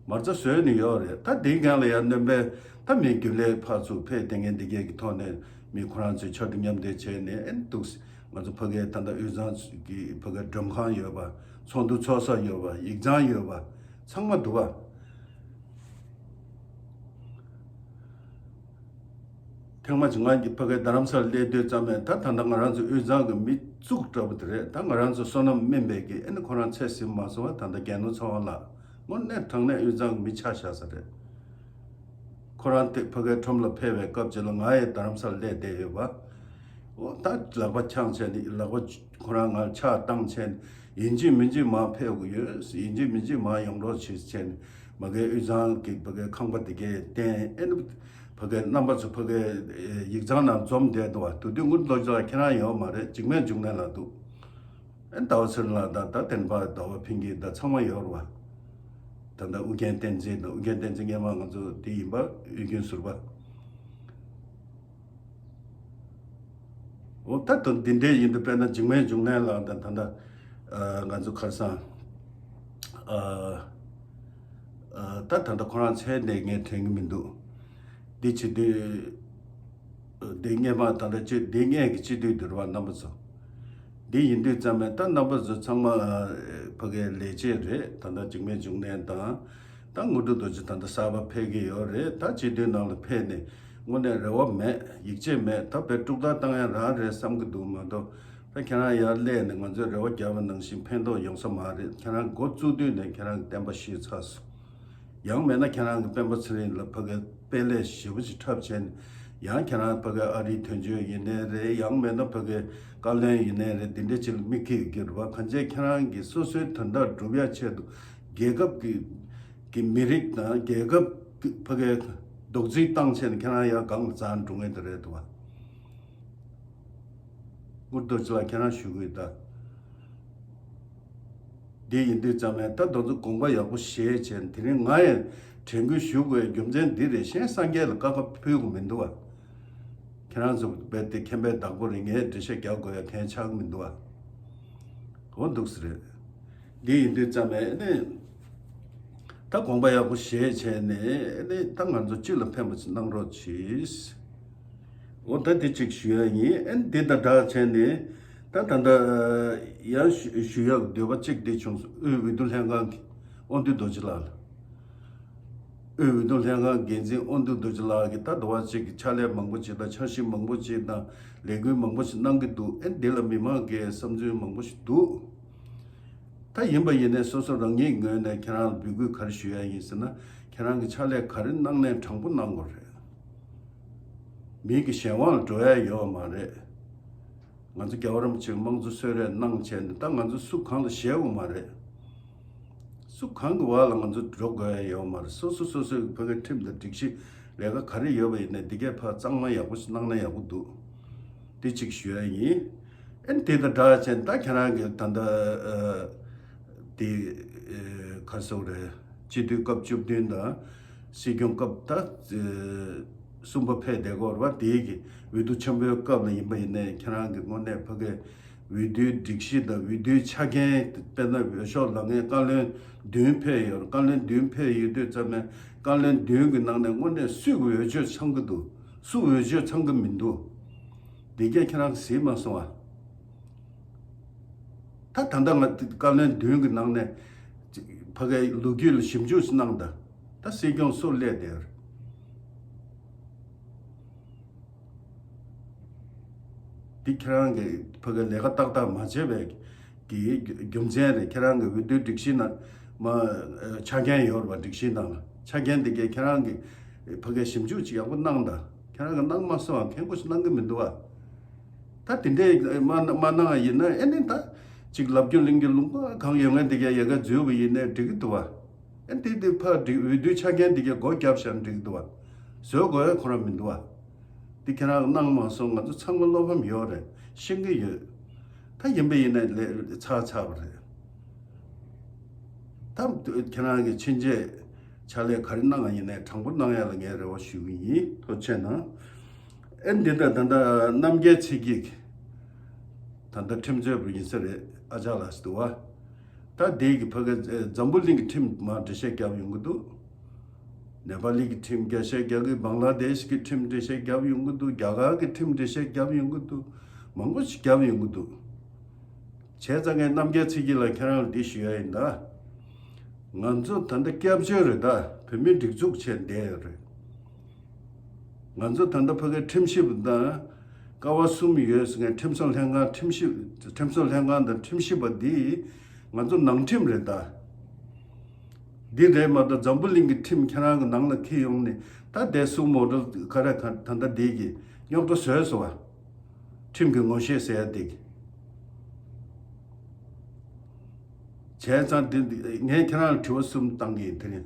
མ་རྩ་བཟོས་ནས་ཡོད་རེད། ད་འདིའི་སྒང་ལ་ཡང་སྣོན་པའི་ད་མི་རྒྱུན་ལས་ཕར་ཚུར་ཕེབས་བསྡད་མཁན་འདི་གས་ཀྱི་ཐོག་ནས་མི་ཁོ་རང་ཚོའི་ཕྱག་བྲིས་མཉམ་འདེགས་བྱས་ནས་ཨེ་འདུག་ང་ཚོ་ཕ་གའི་ད་ལྟ་དབུས་གཙང་གི་ཕ་གའི་མགྲོན་ཁང་ཡོད་པ། ཚོགས་འདུ་ཚོགས་ས་ཡོད་པ། ཡིག་ཚང་ཡོད་པ། ཚང་མ་འདུག་བ། ཐེངས་མ་གཅིག་ང་གི་ཕ་གའི་རྡ་རམ་ས་ལ་སླེབས་དུས་ཙམ་ནས་ད་ད་ལྟ་ང་རང་ཚོ་དབུས་གཙང་གི་མི་གཙུག་འདྲ་པོ་དེ་རེད། ད་ང་རང་ཚོ་བསོད་ནམས་སྨིན་པའི་གི་ཨེ་ནི་ཁོ་རང་ཚེ་ཟིན་མ་སོང་བ། ད་ལྟ་རྒྱལ་ནོར་ཚེ་དབང་ལགས་དངོས་གནས་དྲང་གནས་དབུས་གཙང་གི་མི་ཆ་བཞག་ས་རེད། ཁོ་རང་དེ་ཕ་གའི་ཁྲོམ་ལ་ཕེབས་པའི་སྐབས་ཅིག་ལ་ང་ཡི་རྡ་རམ་ས་ལ་སླེབས་བསྡད་ཡོད་པ། འོ་ད་ལག་པ་འཆང་བྱས་ནས་ལག་པ་ཁོ་རང་ང་ཕྱག་བཏང་བྱས་ནས་ཡིན་གཅིག་མིན་གཅིག་མར་ཕེབས་དགོས་ཡོད། ཡིན་གཅིག་མིན་གཅིག་མར་ཡོང་རོགས་བྱེད་བྱས་ནས་མ་གིའི་དབུས་གཙང་གི་ཕ་གའི་ཁང་པ་དེ་གའི་སྟེང་ཨེ་ནི་ཕ་གའི་རྣམ་པ་ཚོ་ཕ་གའི་ཡིག་ཚང་ནང་འཛོམས་བསྡད་འདུག་བ། དེ་དུས་དངུལ་ལོ་ཅོག་ཁྱེད་རང་ཡོད་མ་རེད། འཇིགས་མེད་འབྱུང་གནས་ལགས་འདུག་ཨེ་ཟླ་བ་ཚེ་རིང་ལགས་དང་ད་བསྟན་པ་ཟླ་བ་ཕིང་གི་ད་ཚང་མ་ཡོད་རེད་བ། ད་ལྟ་ཨུ་རྒྱན་བསྟན་འཛིན་དང་ཨུ་རྒྱན་བསྟན་འཛིན་སྔོན་མ་ང་ཚོ་དེ་ཡིན་པ་ཨུ་རྒྱན་ཟུར་པ། འོ་ད་དུང་འདི་འདྲའི་ཡིན་དུས་དཔེར་ན་འཇིགས་མེད་འབྱུང་གནས་ལགས་དང་ད་ལྟ་ང་ཚོ་ཁར་སང་ད་ད་ལྟ་ཁོ་རང་མཚན་ནས་ངས་དྲན་གི་མི་འདུག་འདི་བྱེད་དུས། འདི་སྔས་མ་ད་ལྟ་སྤྱི་འདི་སྔས་ཀྱི་སྤྱི་འཐུས་འདུག་བ་རྣམ་པ་ཚོ། འདི་ཡིན་དུས་ཙམ་པས་ད་རྣམ་པ་ཚོ་ཚང་མ་ཕ་གའི་ལས་བྱེད་རེད། ད་ལྟ་འཇིགས་མེད་འབྱུང་གནས་དང་། ད་དངོས་གྲུབ་རྡོ་རྗེ་ད་ལྟ་གསར་པ་ཕེབས་ཀྱི་ཡོད་རེད། ད་སྤྱི་འཐུས་ནང་ལ་ཕེབས་ནས་དངོས་གནས་རེ་བ་མེད། ཡིད་ཆེས་མེད། ད་བས་དཀྲུག་ཐག་བཏང་ཡ་རང་རེད་བསམ་གྱི་འདུག་མ་གཏོགས་ད་ཁྱེད་རང་ཡར་སླེབས་ནས་ང་ཚོས་རེ་བ་བརྒྱབ་པ་ནང་བཞིན་ཕན་ཐོགས་ཡོང་ས་མ་རེད། ཁྱེད་རང་འགོ་བཙུགས་དུས་ནས་ཁྱེད་རང་གི་བསྟན་པ་ཤི་ཚར་སོང་། ཡང་མེད་ན་ཁྱེད་རང་གི་སྤེན་པ་ཚེ་རིང་ལ་ཕ་གི་དཔེ་ལས་ཞེ་པོ་ཅིག་འཁྲབ་བྱས་ནས་ ཡང་ཁྱེད་རང་ཕ་གི་ཨ་རིའི་དོན་གཅོད་ཡིན་ནའི་རེད། ཡང་མེད་ན་ཕ་གི་བཀའ་བློན་ཡིན་ནའི་རེད། འདི་འདྲ་ཅིག་ལ་དམིགས་ཀྱི་ཡོད་ཀྱི་རེད་བ། གང་བྱས་ཁྱེད་རང་གིས་སོ་སོའི་དོན་དག་སྒྲུབ་ཡ་ཆེད་དུ་རྒྱལ་ཁབ་ཀྱི་ཀྱི་མི་རིགས་དང་རྒྱལ་ཁབ་ཀྱི་ཕ་གི་རྡོག་རྫིས་བཏང་བྱས་ནས་ཁྱེད་རང་ཡང་སྒང་ལ་འཛེགས་འགྲོ་ངེས་དེ་རེད་འདུག་བ། ངུར་རྡོ་རྗེ་ལགས་ཁྱེད་རང་ཞུ་གི་ཡོད་ད། འདི་ཡིན་དུས་ཙམ་ནས་ད་དེ་ཚོ་དགོངས་པ་ཡག་པོ་བཞེས་བྱས། དེ་རིང་ང་ཡང་དྲན་སྐུལ་ཞུ་དགོས་རྒྱུ་མཚན་འདི་རེད། གཞན་སངས་རྒྱས་ལ་བཀའ་བཀའ་ཕུལ་དགོས་མི་འདུག་བ། ཁྱེད་རང་ཚོ་རྦད་དེ་མཁྱེན་པའི་བདག་པོ་རེད། ངས་འགྲེལ་བཤད་རྒྱག་དགོས་ཡ་གང་ཡང་ཆགས་ཀྱི་མི་འདུག་བ། འོ་འདུག་སེ་རེད། འདི་ཡིན་དུས་ཙམ་ནས་ནི། ད་དགོངས་པ་ཡག་པོ་བཞེས་བྱས་ནས་ནི་ད་ང་ཚོ་སྤྱི་ལ་ཕན་པ་ཞིག་གནང་རོགས་གྱིས། འོ་ད་དེ་གཅིག་ཞུ་ཡ་ཡིན། ཨན་འདི་དང་སྦྲགས་བྱས་ནས་ད་ད་ལྟ་ཡང་ཞུ་ཞུ་ཡག་འདོད་པ་གཅིག་འདི་བྱུང་སོང་། དབུས་འོས་བསྡུ་ལྷན་ཁང་གི་དབང་འདུས་རྡོ་རྗེ་ལགས་ལ། དབུས་འོས་བསྡུ་ལྷན་ཁང་འགན་འཛིན་དབང་འདུས་རྡོ་རྗེ་ལགས་ཀྱིས་ད་དུ་བ་གཅིག་གི་ཕྱག་ལས་མང་པོ་ཅིག་དང་འཆར་གཞི་མང་པོ་ཅིག་དང་ལས་འགུལ་མང་པོ་ཞིག་གནང་གི་འདུག་ཨེ་འདི་ལ་མི་མང་གི་བསམ་ཚུལ་མང་པོ་ཞིག་འདུག་ད་ཡིན་པ་ཡིན་ནའི་སོ་སོ་རང་ཉིད་ངོས་ནས་ཁྱེད་རང་ལ་འབོད་སྐུལ་ག་རེ་ཞུ་ཡ་ཡིན་ཟེར་ན། ཁྱེད་རང་གི་ཕྱག་ལས་ག་རེ་གནང་ནའི་དྲང་པོ་གནང་དགོས་རེད། མི་གི་གཞན་དབང་ལ་འགྲོ་ཡ་ཡོད་མ་རེད། ང་ཚོ་རྒྱལ་བ་རིན་པོ་ཆེས་དམངས་གཙོ་གསོལ་རས་གནང་བྱས་ནས་ད་ང་ཚོ་སུ་གང་ལ་ཞེད་དགོས་མ་རེད། སུ་གང་གི་བར་ལ་ང་ཚོ་འགྲོ་དགོས་ཡ་ཡོད་མ་རེད། སོ་སོ་སོ་སོའི་ཕ་གི་ཁྲིམས་དང་སྒྲིག་གཞི་ལས་ཀ་ག་རེ་ཡོད་པ་ཡིན་ནའི་འདི་གས་ཕར་གཙང་མ་ཡག་པོ་ཞིག་གནང་ན་ཡག་པོ་འདུག་འདི་གཅིག་ཞུ་ཡ་ཡིན། ཨེ་དེ་དང་སྦྲགས་བྱས་ད་ཁྱེད་རང་གི་ད་ལྟ་ཨ་དེ་ཨ་ག་རེ་ཟེར་དགོས་རེད། སྤྱི་འཐུས་སྐབས་བཅུ་བདུན་དང་སྲིད་སྐྱོང་སྐབས་ད་ཨ་གསུམ་པ་ཕེབས་བསྡད་ཀྱི་ཡོད་རེད་བ། དེའི་གི་འོས་བསྡུ་ཆེན་པོའི་སྐབས་ལ་ཡིན་པ་ཡིན་ནའི་ཁྱེད་རང་གི་དངོས་གནས་ཕ་གི་འོས་བསྡུའི་སྒྲིག་གཞི་དང་འོས་བསྡུའི་ཆ་རྐྱེན། དཔེར་ན་འོས་ཤོག་ལངས་མཁན་བཀའ་བློན་བདུན་ཕེབས་ཡོད་རེད། བཀའ་བློན་བདུན་ཕེབས་ཡོད་དུས་ཙམ་ནས་བཀའ་བློན་བདུན་གྱི་ནང་ནས་དངོས་གནས་སུས་འོས་ཆོས་ཚང་གི་འདུག་སུ་འོས་ཆོས་ཚང་གི་མི་འདུག་འདི་གས་ཁྱེད་རང་གིས་གཟིགས་མ་སོང་ཨ། ད་ད་ལྟ་ང་བཀའ་བློན་བདུན་གྱི་ནང་ནས་ཕ་གིའི་ལོ་རྒྱུས་ལ་ཞིབ་འཇུག་གནང་དང་། ད་སྲིད་སྐྱོང་སུ་སླེབས་བསྡད་ཡོད་རེད། འདི་ཁྱེད་རང་གིས་ཕ་གིའི་ལས་ཀ་ཏག་ཏག་མ་བྱས་པའི་གི་རྒྱུ་མཚན་རེད། ཁྱེད་རང་གི་འོས་བསྡུའི་སྒྲིག་གཞི་ནང་མ་ཆ་རྐྱེན་ཡོད་རེད་པ། སྒྲིག་གཞི་ནང་ལ་ཆ་རྐྱེན་འདི་གས་ཁྱེད་རང་གིས་ཕ་གིའི་ཞིབ་འཇུག་ཅིག་ཡག་པོ་གནང་དང་། ཁྱེད་རང་གིས་གནང་མ་སོང་བ། མཁན་པོ་ཞིག་གནང་གི་མི་འདུག་བ། ད་དེ་འདྲའི་མ་མ་གནང་བ་ཡིན་ན་ཨེ་ནི་ད་ཅིག་ལབ་རྒྱུ་གླེང་རྒྱུ་ལུང་པ་གང་ཡོད་མཁན་དེ་གས་ཡ་ག་འཛུལ་བ་ཡིན་ནའི་འགྲིག་གི་འདུག་བ། ཨེ་དེ་དེ་ཕར་འགྲིག་འོས་བསྡུའི་ཆ་རྐྱེན་དེ་གས་སྒོ་བརྒྱབ་བཞག་འགྲིག་གི་འདུག་བ། བཟོ་དགོས་ཡ་ཁོ་རང་མི་འདུག་བ། དེ་ཁྱེད་རང་གནང་མ་སོང་། ང་ཚོ་ཚང་མ་བློ་ཕམ་ཡོད་རེད། ཤེས་ཀྱི་ཡོད། ད་ཡིན་པ་ཡིན་ནའི་ལས་ཚར་ཚར་བ་རེད། ད་ཁྱེད་རང་གིས་ཕྱིན་ཆད་ཕྱག་ལས་ག་རེ་གནང་བ་ཡིན་ནའི་དྲང་པོ་གནང་ཡ་ལ་ངས་རེ་བ་ཞུ་གི་ཡིན། ཐུགས་རྗེ་གནང་། ཨེ་འདི་ལྟར་ད་ལྟ་རྣམ་རྒྱལ་ཚེ་སྐྱིད་ད་ལྟ་ཁྲིམས་རྩོད་པ་ཡིན་ས་རེད། ཨ་ཅག་ལགས་སུ་འདུག་བ། ད་འདི་གི་ཕ་གི་འཛམ་བུ་གླིང་གི་ཁྲིམས་མར་འགྲེལ་བཤད་བརྒྱབ་ཡོང་གི་འདུག་ནེ་པ་ལི་གི་ཁྲིམས་འགྲེལ་བཤད་རྒྱག་གི། བང་ལ་དེཤ་གི་ཁྲིམས་འགྲེལ་བཤད་རྒྱབ་ཡོང་གི་འདུག་རྒྱ་གར་གི་ཁྲིམས་འགྲེལ་བཤད་རྒྱབ་ཡོང་གི་འདུག་མང་པོ་ཞིག་རྒྱབ་ཡོང་གི་འདུག་བྱས་ཙང་ངས་རྣམ་རྒྱལ་ཚེ་སྐྱིད་ལགས་ཁྱེད་རང་ལ་འདི་ཞུ་ཡ་ཡིན་ད། ང་ཚོ་ད་ལྟ་སྐྱབས་བཅོལ་རེད་ད། བོད་མིའི་སྒྲིག་འཛུགས་བྱས་བསྡད་ཡོད་རེད། ང་ཚོ་ད་ལྟ་ཕ་གིའི་ཁྲིམས་ཞིབ་དང་ཀ་བ་གསུམ་ཡོད་ཟེར་མཁན་ཁྲིམས་བཟོ་ལྷན་ཁང་ཁྲིམས་ཞིབ་ཁྲིམས་བཟོ་ལྷན་ཁང་དང་ཁྲིམས་ཞིབ་པ་འདི་ང་ཚོ་ནང་ཁྲིམས་རེད་ད། འདི་རེད་མ་གཏོགས་འཛམ་བུ་གླིང་གི་ཁྲིམས་ཁྱེད་རང་གི་ནང་ལ་འཁྱེར་ཡོང་ནས་ད་དེ་སུ་མོ་ཌེལ་ག་རེ་ག་ད་ལྟ་འདི་གི་རྙོག་དྲ་བཟོས་སོང་བ། ཁྲིམས་ཀྱི་ངོ་ཤེས་ཟེར་ཡ་འདི་གི། བྱས་ཙང་འདི་འདི་ངས་ཁྱེད་རང་ལ་དྲི་བ་གསུམ་བཏང་གི་ཡིན། དེ་ནི་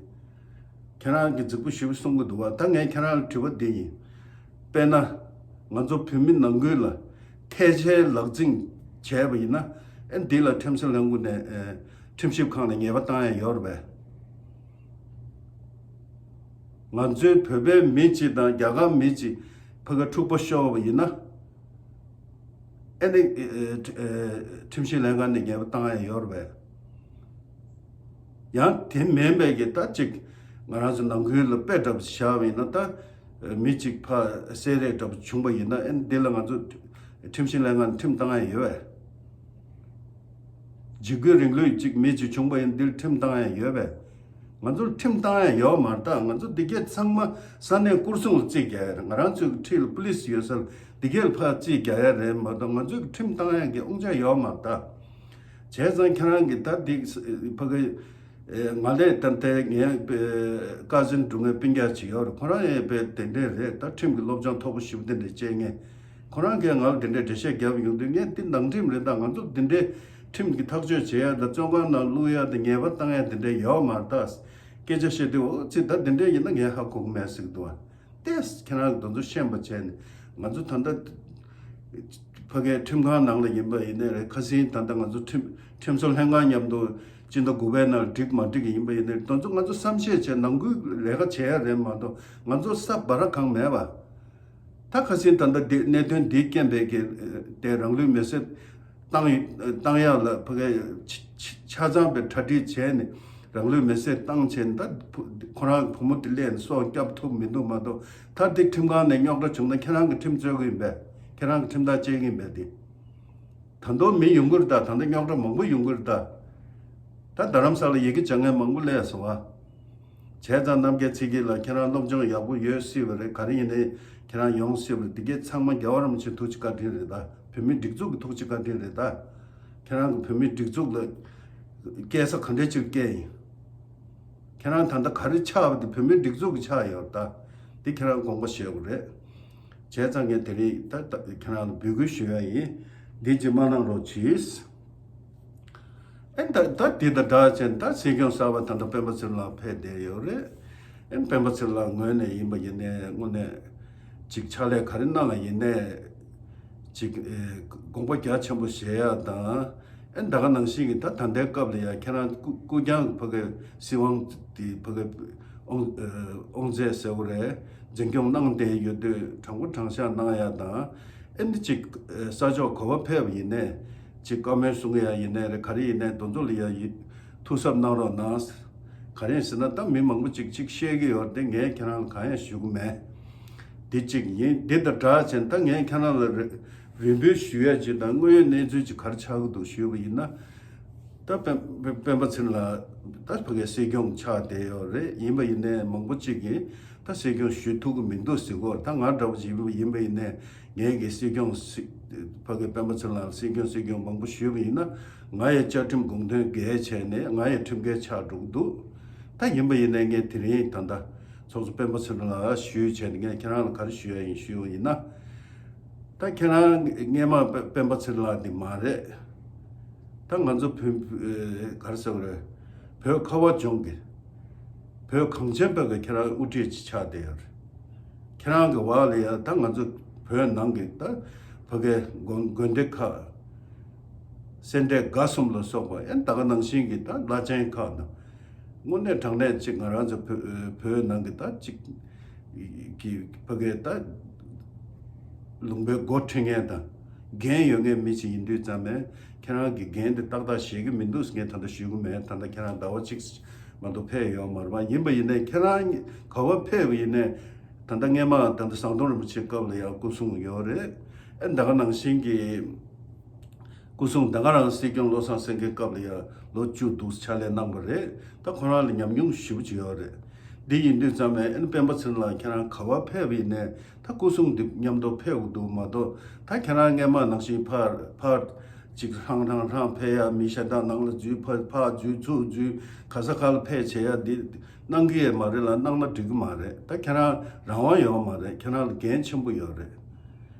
ཁྱེད་རང་གི་རྫིག་པོ་ཞེ་པོ་གསུང་གི་འདུག་བ། ད་ངས་ཁྱེད་རང་ལ་དྲི་བ་འདི་ཡིན། དཔེར་ན་ང་ཚོ་བོད་མི་ནང་ཁུལ་ལ་ཐལ་ཆའི་ལག་འཛིང་བྱས་པ་ཡིན་ན། ཨེ་འདི་ལ་ཁྲིམས་བཟོ་ལྷན་ཁང་ནས་ཨེ་ཁྲིམས་ཞིབ་ཁང་ནས་ཉེས་པ་བཏང་ཡ་ཡོད་རེད་པས། ང་ཚོའི་བོད་པའི་མི་གཅིག་དང་རྒྱ་གར་མི་གཅིག་ཕ་གི་འཁྲུག་པ་ཤོར་བ་ཡིན་ན། ཨེ་ནི་ཨེ་ཨེ་ཁྲིམས་ཞིབ་ལྷན་ཁང་ནས་ཉེས་པ་བཏང་ཡ་ཡོད་རེད་པས། ཡང་དེ་མིན་པའི་གི་ད་ཅིག་ང་རང་ཚོ་ནང་ཁུལ་ལ་དཔེ་འདྲ་པོ་བཞག་པ་ཡིན་ན། ད་མི་གཅིག་ཕར་བསད་རེས་འདྲ་པོ་བྱུང་པ་ཡིན་ན། ཨེ་འདི་ལ་ང་ཚོ་ཁྲིམས་ཞིབ་ལྷན་ཁང་ནས་ཁྲིམས་བཏང་ཡ་ཡོད་པས། འཇིགས་སྐུལ་རིང་ལུགས་ཅིག་མི་གཅིག་བྱུང་པ་ཡིན་ན་འདིར་ཁྲིམས་བཏང་ཡ་ཡོད་པས། ང་ཚོར་ཁྲིམས་བཏང་ཡ་ཡོད་མ་རེད་ད། ང་ཚོ་འདི་གས་ཚང་མ་ས་གནས་སྐོར་སྲུང་ལ་རྩིས་རྒྱག་ཡ་རེད། ང་རང་ཚོའི་འཁྲིས་ལ་པུ་ལིས་ཡོད་ས་ལ་འདི་གས་ལ་ཕར་རྩིས་རྒྱག་ཡ་རེད་མ་གཏོགས་ང་ཚོའི་ཁྲིམས་བཏང་ཡ་གི་དབང་ཆ་ཡོད་མ་རེད་ད། བྱས་ཙང་ཁྱེད་རང་གིས་ད་འདི་ཕ་གི་ ཨེ། ང་ལས་ད་ལྟའི་ངའི་ཀ་ཟིན་འགྲོ་མཁན་སྤུན་ཀྱག་ཅིག་ཡོད་རེད། ཁོ་རང་ཡང་དཔེ་དེ་འདྲས་རེད། ད་ཁྲིམས་ཀྱི་སློབ་སྦྱོང་མཐོ་པོ་ཞེ་པོ་དེ་འདྲས་བྱས་མཁན། ཁོ་རང་གིས་ང་ལ་དེ་འདྲས་འགྲེལ་བཤད་རྒྱབ་ཡོང་དུས། ངས་འདི་ནང་ཁྲིམས་རེད། ད་ང་ཚོ་དེ་འདྲས་ཁྲིམས་ཀྱི་ཐག་གཅོད་བྱེད་ཡ་དང་བཙོན་ཁང་ནང་བླུག་ཡ་དང་ཉེས་པ་བཏང་ཡ་དེ་འདྲས་ཡོད་མ་རེད། ད་སྐད་ཆ་བཤད་དུས། འོ་ཙི། ད་དེ་འདྲས་ཡིན་ན་ངས་ཧ་གོ་གི་མེད་ཟེར་གི་འདུག་བ། ཏེས་ཁྱེད་རང་གིས་དེ་ཚོ་ཤེས་པ་བྱས་ནས། ང་ཚོ་ད་ལྟ་ཕ་གའི་ཁྲིམས་ཁང་ནང་ལ་ཡིན་པ་ཡིན་ནའི་རེད། ཁ་སང་ད་ལྟ་ང་ཚོ་ཁྲིམས་ཁྲིམས་བཟོ་ལྷན་ཁང་མཉམ་དུ་སྤྱི་ཟླ་དགུ་པའི་ནང་འགྲིག་མ་འགྲིག་ཡིན་པ་ཡིན་ནའི། དེ་ཚོ་ང་ཚོ་བསམ་ཤེས་བྱས། ནང་ཁུལ་ལས་ཀ་བྱེད་ཡ་རེད་མ་གཏོགས། ང་ཚོ་ས་བ་ར་གང་མེད་པ། ད་ཁ་སང་ད་ལྟ་འདི་གནད་དོན་འདིའི་རྐྱེན་པས་ཀྱི་དེ་རང་ལུས་མེར་སྲེག་བཏང་བཏང་ཡག་ལ་ཕ་གི་ཆ་ཆ་ཆ་ཚང་པའི་གྲ་སྒྲིག་བྱས་ནས། རང་ལུས་མེར་སྲེག་བཏང་བྱས་ནས། ད་བུ་ཁོ་རང་བུ་མོ་དེ་སླེབས་ནས་སྲོག་སྐྱབས་ཐུབ་མི་འདུག་མ་གཏོགས། ད་དེ་ཁྲིམས་ཁང་ནས་རྙོག་དྲ་བྱུང་ན་ཁྱེད་རང་གི་ཁྲིམས་རྩོད་གི་ཡིན་པས། ཁྱེད་རང་གི་ཁྲིམས་ཐག་བཅད་གི་ཡིན་པས། དེ་ད་དུང་མི་ཡོང་གི་རེད། ད་ད་ལྟ་རྙོག་དྲ་མང་པོ་ཡོང་གི་རེད། ད་ད་རྡ་རམ་ས་ལ་ཡི་གེ་བྱ་མཁན་མང་པོ་སླེབས་སོང་བ། བྱས་ཙང་རྣམ་རྒྱལ་ཚེ་རྒྱལ་ལགས། ཁྱེད་རང་སློབ་སྦྱོང་ཡག་པོ་ཡོད་སྲིད་པ་རེད། ག་རེ་ཡིན་ནའི་ཁྱེད་རང་ཡོང་སྲིད་པ་རེད། འདི་གའི་ཚང་མ་རྒྱལ་བ་རིན་པོ་ཆེའི་ཐུགས་རྗེ་བཀའ་དྲིན་རེད། ད་བོད་མིའི་སྒྲིག་འཛུགས་ཀྱི་ཐུགས་རྗེ་བཀའ་དྲིན་རེད། ད་ཁྱེད་རང་གི་བོད་མིའི་སྒྲིག་འཛུགས་ལ་སྐྱེལ་ས་ག་འདྲ་ཅིག་སྐྱེལ་ཡིན། ཁྱེད་རང་ད་ལྟ་ག་རེ་ཆགས་པ་དེ་བོད་མིའི་སྒྲིག་འཛུགས་ཀྱི་ཆགས་ཡོད་རེད། ད་འདི་ཁྱེད་རང་དགོངས་པ་བཞེས་དགོས་རེད། བྱས་ཙང་ངས་དེ་རིང་ད་ད་ཁྱེད་རང་ལ་འབོད་སྐུལ་ཞུ་ཡ་ཡིན། འདི་ཅིག་མ་གནང་རོགས་གྱིས། ཨེ། ད་ད་འདི་དང་སྦྲགས་བྱས་ད་སྲིད་སྐྱོང་གསར་པ་ད་ལྟ་སྤེན་པ་ཚེ་རིང་ལགས་ཕེབས་བསྡད་ཡོད་རེད། ཨེ། སྤེན་པ་ཚེ་རིང་ལགས་ངོས་ནས་ཡིན་པ་ཡིན་ནའི། དངོས་གནས་ཅིག་ཕྱག་ལས་ག་རེ་གནང་བ་ཡིན་ནའི་ཅིག་ཨེ། དགོངས་པ་རྒྱ་ཆེན་པོ་བཞེས་ཡ་དང་། ཨེ། ད་ག་ནང་བཞིན་གྱི་ད་ད་ལྟའི་སྐབས་ལ་ཡ་ཁྱེད་རང་སྐུ་སྐུ་རྐྱང་ཕ་གི་སྲིད་དབང་དེ་ཕ་གི་དབང་ཨེ། དབང་ཚད་ཟེར་བ་རེད། འཛིན་སྐྱོང་གནང་བསྡད་ཡོད་དུས་དྲང་པོ་དྲང་བཞག་གནང་ཡ་དང་། ཨེ། འདི་ཅིག་ཨེ། ས་ཕྱོགས་ག་པར་ཕེབས་པ་ཡིན་ནའི་ཅིག་བཀའ་མོལ་གསུང་ཡ་ཡིན་ནའི་རེད། ག་རེ་ཡིན་ནའི་དེ་ཚོ་ལ་ཡ་ཡི་ཐུགས་གཟབ་གནང་རོགས་གནང་། ག་རེ་ཡིན་ཟེར་ན། ད་མི་མང་པོ་ཅིག་ཅིག་བཤད་ཀྱི་ཡོད་རེད་དེ། ངས་ཁྱེད་རང་ལ་གང་ཡང་ཞུ་གི་མེད། འདི་གཅིག་ཡིན། འདི་དང་སྦྲགས་བྱས་ད་ངས་ཁྱེད་རང་ལ་རེ་རེ་འབོད་ཞུ་ཡ་ཅིག་དང་། དངོས་ཡོད་གནས་ཚུལ་ཅིག་ག་རེ་ཆགས་ཀྱི་འདུག་ཞུས་པ་ཡིན་ན། ད་སྤེན་སྤེན་པ་ཚེ་རིང་ལགས་ད་ཕ་གིའི་སྲིད་སྐྱོང་ཆགས་བསྡད་ཡོད་རེད། ཡིན་པ་ཡིན་ནའི་མང་པོ་ཅིག་གིས་ད་སྲིད་སྐྱོང་ཞུ་ཐུབ་ཀྱི་མི་འདུག་ཟེར་གོ། ད་ང་འདྲ་བོ་ཅིག་ཡིན་པ་ཡིན་ནའི་ངས་ཀྱི་སྲིད་སྐྱོང་སྲིད་ཕ་གི་སྤེན་པ་ཚེ་རིང་ལགས་སྲིད་སྐྱོང་སྲིད་སྐྱོང་མང་པོ་ཞུས་པ་ཡིན་ན། ང་ཡི་བཅའ་ཁྲིམས་དགོངས་དོན་འགལ་བྱས་ནས་ང་ཡི་ཁྲིམས་འགལ་ཆགས་འགྲོ་གི་འདུག་ད་ཡིན་པ་ཡིན་ནའི་ངས་དེ་རིང་ད་ལྟ་ཚོགས་གཙོ་སྤེན་པ་ཚེ་རིང་ལགས་ཞུས་བྱས་ནས། ངས་ཁྱེད་རང་ལ་ག་རེ་ཞུ་ཡ་ཡིན་ཞུས་པ་ཡིན་ན། ད་ཁྱེད་རང་སྔས་མ་སྤེན་པ་ཚེ་རིང་ལགས་འདི་མ་རེད། ད་ང་ཚོ་བོད་ཨེ། ག་རེ་ཟེར་དགོས་རེད། བོད་ཁ་བ་ལྗོངས་ཀྱི་བོད་གངས་ཅན་པ་གི་ཁྱེད་རང་དབུ་ཁྲིད་ཅིག་ཆགས་བསྡད་ཡོད་རེད། ཁྱེད་རང་གི་འོག་ལ་ཡ་ད་ང་ཚོ་བོད་ནང་གི་ད་ཕ་གའི་དགོན་དགོན་སྡེ་ཁག་སེ་འབྲས་དགའ་གསུམ་ལ་སོགས་པ། ཨེ། ད་ག་ནང་བཞིན་གྱི་ད་བླ་ཆེན་ཁག་དང་། དངོས་གནས་དྲང་གནས་ཅིག་ང་རང་ཚོ་བོད་བོད་ནང་གི་ད་ཅིག་གི་ཕ་གའི་ད་ལུང་པའི་འགོ་ཁྲིད་མཁན་དང་འགན་ཡོད་མཁན་མི་ཅིག་ཡིན་དུས་ཙམ་པས། ཁྱེད་རང་གི་འགན་དེ་ཏག་ཏག་བཞེས་ཀྱི་མི་འདུག་ངས་ད་ལྟ་ཞུ་གི་མེད། ད་ལྟ་ཁྱེད་རང་ཟླ་བ་གཅིག་མ་གཏོགས་ཕེབས་ཡོད་མ་རེད་པ། ཡིན་པ་ཡིན་ནའི་ཁྱེད་རང་ག་པར་ཕེབས་པ་ཡིན་ནའི། ད་ལྟ་སྔས་མ་ད་ལྟ་ཟམ་གདོང་རིན་པོ་ཆེའི་སྐབས་ལ་ཡང་སྐུ་སྲུང་ཡོད་རེད། ཨེ། ད་ག་ནང་བཞིན་གྱི་སྐུ་སྲུང་ད་ག་རང་སྲིད་སྐྱོང་བློ་བཟང་སེང་གེའི་སྐབས་ལ་ཡང་ལོ་བཅུ་འདུག་ཕྱག་ལས་གནང་བ་རེད། ད་ཁོ་རང་ལ་ཉམས་མྱོང་ཞེ་པོ་ཅིག་ཡོད་རེད། འདི་ཡིན་དུས་ཙམ་པས། ཨེ། སྤེན་པ་ཚེ་རིང་ལགས་ཁྱེད་རང་ག་པར་ཕེབས་པ་ཡིན་ནའི་ད་སྐུ་སྲུང་འདི་མཉམ་དུ་ཕེབས་དགོས་འདུག་མ་གཏོགས། ད་ཁྱེད་རང་སྔས་མ་ནང་བཞིན་ཕར་ཕར་ཅིག་ཧྲང་ཧྲང་ཧྲང་ཕེབས་ཡ། མི་ཤ་སྟག་ནང་ལ་འཛུལ། ཕར་ཕར་འཛུལ་ཚུར་འཛུལ། ག་ས་ག་ལ་ཕེབས་བྱེད་ཡ་འདི་གནང་གི་ཡོད་མ་རེད་ལ། གནང་ན་འགྲིག་གི་མ་རེད། ད་ཁྱེད་རང་རང་དབང་ཡོད་མ་རེད། ཁྱེད་རང་ལ་འགན་ཆེན་པོ་ཡོད་རེད།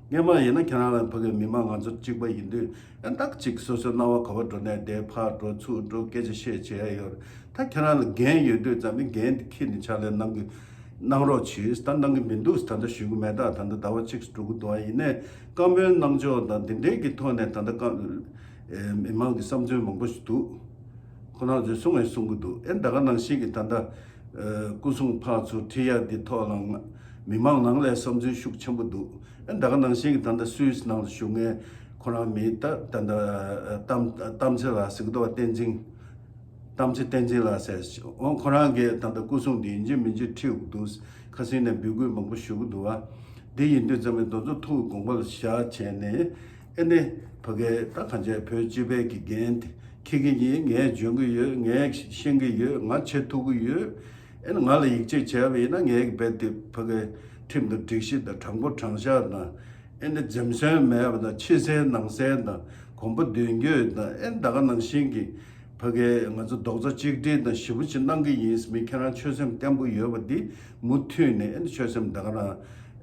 སྔས་མ་ཡིན་ན་ཁྱེད་རང་ལ་ཕ་གི་མི་མང་ང་ཚོ་གཅིག་པ་ཡིན་དུས། ཨ། ཏག་ཅིག་སོ་སོའི་སྣང་བ་ག་པར་འགྲོ་ནའི་དེ་ཕར་འགྲོ་ཚུར་འགྲོ་སྐད་ཆ་བཤད་བྱེད་ཡ་ཡོད་རེད། ད་ཁྱེད་རང་ལ་འགན་ཡོད་དུས་ཙམ་པའི་འགན་དེ་འཁྱེར་ནས་ཕྱག་ལས་གནང་གི་གནང་རོགས་གྱིས། ད་གནང་གི་མི་འདུག་ད་ལྟ་ཞུ་གི་མེད། ད་ད་ལྟ་ཟླ་བ་གཅིག་འགྲོ་གི་འདུག་ཨ། ཡིན་ནའི་བཀའ་མོལ་གནང་ཕྱོགས་དང་དེ་འདྲའི་གི་ཐོག་ནས་ད་ལྟ་བཀའ་ཨེ། མི་མང་གི་བསམ་ཚུལ་མང་པོ་ཞིག་འདུག་ཁོ་རང་ཚོས་གསུང་བས་གསུང་གི་འདུག་ཨེ། ད་ག་ནང་བཞིན་གྱི་ད་ལྟ་ཨེ། སྐུ་སྲུང་ཕར་ཚུར་ཁྲིད་ཡ་འདི་ཐོག་ལ་ང་མི་མང་ནང་ལ་བསམ་ཚུལ་ཤུགས་ཆེན་པོ་འདུག་ཨེ། ད་ག་ནང་བཞིན་གྱི་ད་ལྟ་སུད་སི་ནང་ལ་བཞུགས་མཁན་ཁོ་རང་མི་ད་ད་ལྟ་གཏམ་གཏམ་ཚེ་ལགས་ཟེར་གི་འདུག་བ། བསྟན་འཛིན། གཏམ་ཚེ་བསྟན་འཛིན་ལགས་ཟེར། འོང་ཁོ་རང་གིས་ད་ལྟ་སྐུ་སྲུང་འདི་ཡིན་གཅིག་མིན་གཅིག་ཁྲིད་དགོས་འདུག་ཁ་སང་ནས་འབོད་སྐུལ་མང་པོ་ཞུ་གི་འདུག་བ། འདི་ཡིན་དུས་ཙམ་པའི་དེ་ཚོ་ཐུགས་དགོངས་པ་ལ་བཞག་བྱས་ནས། ཨེ་ནི་ཕ་གིའི་ད་གང་བྱས་བོད་སྤྱི་པའི་གི་འགན་དེ་འཁྱེར་གི་ཡིན། ངས་འཇོན་གི་ཡོད། ངས་ཤེས་གི་ཡོད། ང་བྱེད་ཐུབ་གི་ཡོད། ཨེ་ནི་ང་ལ་ཡིད་ཆེས་བྱས་པ་ཡིན་ན། ངས་རྦད་དེ་ཕ་གིའི་ཁྲིམས་དང་སྒྲིག་གཞི་དང་དྲང་པོ་དྲང་བཞག་དང་། ཨེ་ནི་འཛེམ་ཟོན་མེད་པ་དང་། ཕྱི་གསལ་ནང་གསལ་དང་། གོམ་པ་མདུན་སྐྱོད་དང་། ཨེ་ནི་ད་ག་ནང་བཞིན་གྱི་ ཕ་གིར་ང་ཚོ་རྡོག་རྩ་གཅིག་སྒྲིལ་དང་ཞེ་པོ་ཅིག་གནང་གི་ཡིན་ཟེར་མི་ཁྱེད་རང་ཆོད་སེམས་བརྟན་པོ་ཡོད་པ་འདི་མུ་མཐུད་ནས་ཨེ་ནི་ཆོད་སེམས་ད་ག་རང་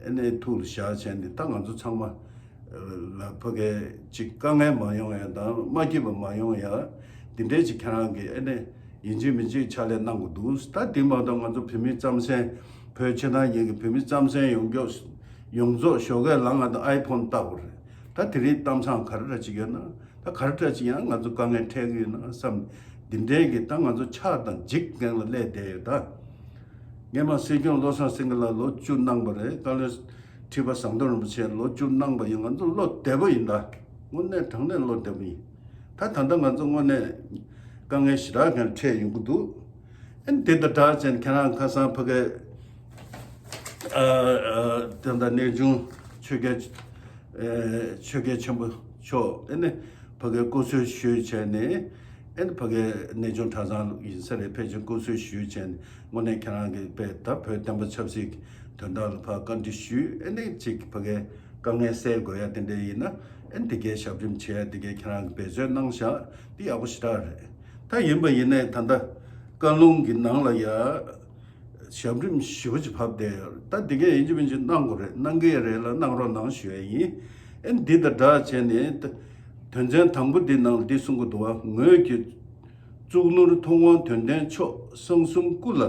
ཨེ་ནི་ཐུགས་ལ་བཞག་བྱས་ནས་ད་ང་ཚོ་ཚང་མ་ལ་ཕ་གིར་ཅིག་དཀའ་ངལ་མ་ཡོང་ཡ་དང་མ་སྐྱིད་པ་མ་ཡོང་ཡ་འདི་འདྲའི་ཅིག་ཁྱེད་རང་གིས་ཨེ་ནི་ཡིན་གཅིག་མིན་གཅིག་ཕྱག་ལས་གནང་དགོས་འདུག་ད་འདི་མ་གཏོགས་ང་ཚོ་བོད་མི་རྩམ་ཟན་བོད་ཕྱི་ནང་གཉིས་ཀྱི་བོད་མི་རྩམ་ཟན་ཡོངས་རྫོགས་ཡོངས་རྫོགས་ཞོགས་ཀས་ལངས་ང་དང་ཨའི་ཕོན་བཏགས་པ་རེད། ད་དེ་རིང་གཏམ་བཟང་ག་རེ་འདྲ་ཅིག་ཡོད་ན། ད་ག་རེ་འདྲ་ཅིག་ཡང་ང་ཚོ་དཀའ་ངལ་འཕྲད་ཀྱི་ཡོད་ན་བསམ། འདི་འདྲའི་གི་ད་ང་ཚོ་ཕྱག་དང་འཇིགས་སྒང་ལ་སླེབས་བསྡད་ཡོད་ད། སྔས་མ་སྲིད་སྐྱོང་བློ་བཟང་སེང་གེ་ལགས་ལོ་བཅུ་གནང་པ་རེད། བཀའ་བློན་ཁྲི་པ་ཟམ་གདོང་རིན་པོ་ཆེ་ལོ་བཅུ་གནང་པ་ཡིན། ང་ཚོ་བློ་བདེ་པོ་ཡིན་ད། དངོས་གནས་དྲང་གནས་བློ་བདེ་པོ་ཡིན། ད་ད་ལྟ་ང་ཚོ་དངོས་གནས་དཀའ་ངལ་ཞེ་དྲག་གང་འཕྲད་ཡོང་གི་འདུག་ཨེ་འདི་དང་སྦྲགས་ཅན་ཁྱེད་རང་ཁ་སང་ཕ་གིར་ཨ་ཨ་དེ་འདྲ་གནས་ཆུང་ཆོས་རྒྱལ་ཨེ་ཆོས་རྒྱལ་ཆེན་པོ་མཆོག་ཨེ་ནི་ཕ་གིར་སྐུ་གསོལ་ཞུས་བྱས་ནས་ཨེ་ནི་ཕ་གིར་གནས་ཆུང་གྲྭ་ཚང་ཡིན་ས་རེད། ཕལ་ཆེར་སྐུ་གསོལ་ཞུས་བྱས་ནས་དངོས་གནས་ཁྱེད་རང་གིས་དཔེ་ད་བོད་བསྟན་པ་ཆབ་སྲིད་ཀྱི་དོན་དག་ལ་ཕར་བཀའ་འདྲི་ཞུས། ཨེ་ནི་ཅིག་ཕ་གིར་དཀའ་ངལ་སེལ་དགོས་ཡ་དེ་འདྲ་ཡིན་ན་ཨེ་ནི་དེ་གའི་ཞབས་རིམ་བྱེད་ཡ་དེ་གའི་ཁྱེད་རང་གིས་འབད་བརྩོན་གནང་བཞག་འདི་ཡག་པོ་ཞེ་དྲག་རེད། ད་ཡིན་པ་ཡིན་ནའི་ད་ལྟ་བཀའ་ལུང་གི་ནང་ལ་ཡ། ཞབས་རིམ་ཞེ་པོ་ཅིག་ཕབ་བསྡད་ཡོད་རེད། ད་འདི་གས་ཡིན་གཅིག་མིན་གཅིག་གནང་དགོས་རེད། གནང་གི་རེད་ལ་གནང་རོགས་གནང་ཞུ་ཡ་ཡིན། ཨེ་འདི་དང་སྦྲགས་བྱས་ནས་ད་དོན་ཚན་དང་པོ་འདི་ནང་ལ་འདི་གསུང་གི་འདུག་བ། ངོས་ཀྱིས་གཙུག་ནོར་མཐོང་དབང་དོན་ལྡན་མཆོག་གསང་གསུམ་སྐུ་ལ་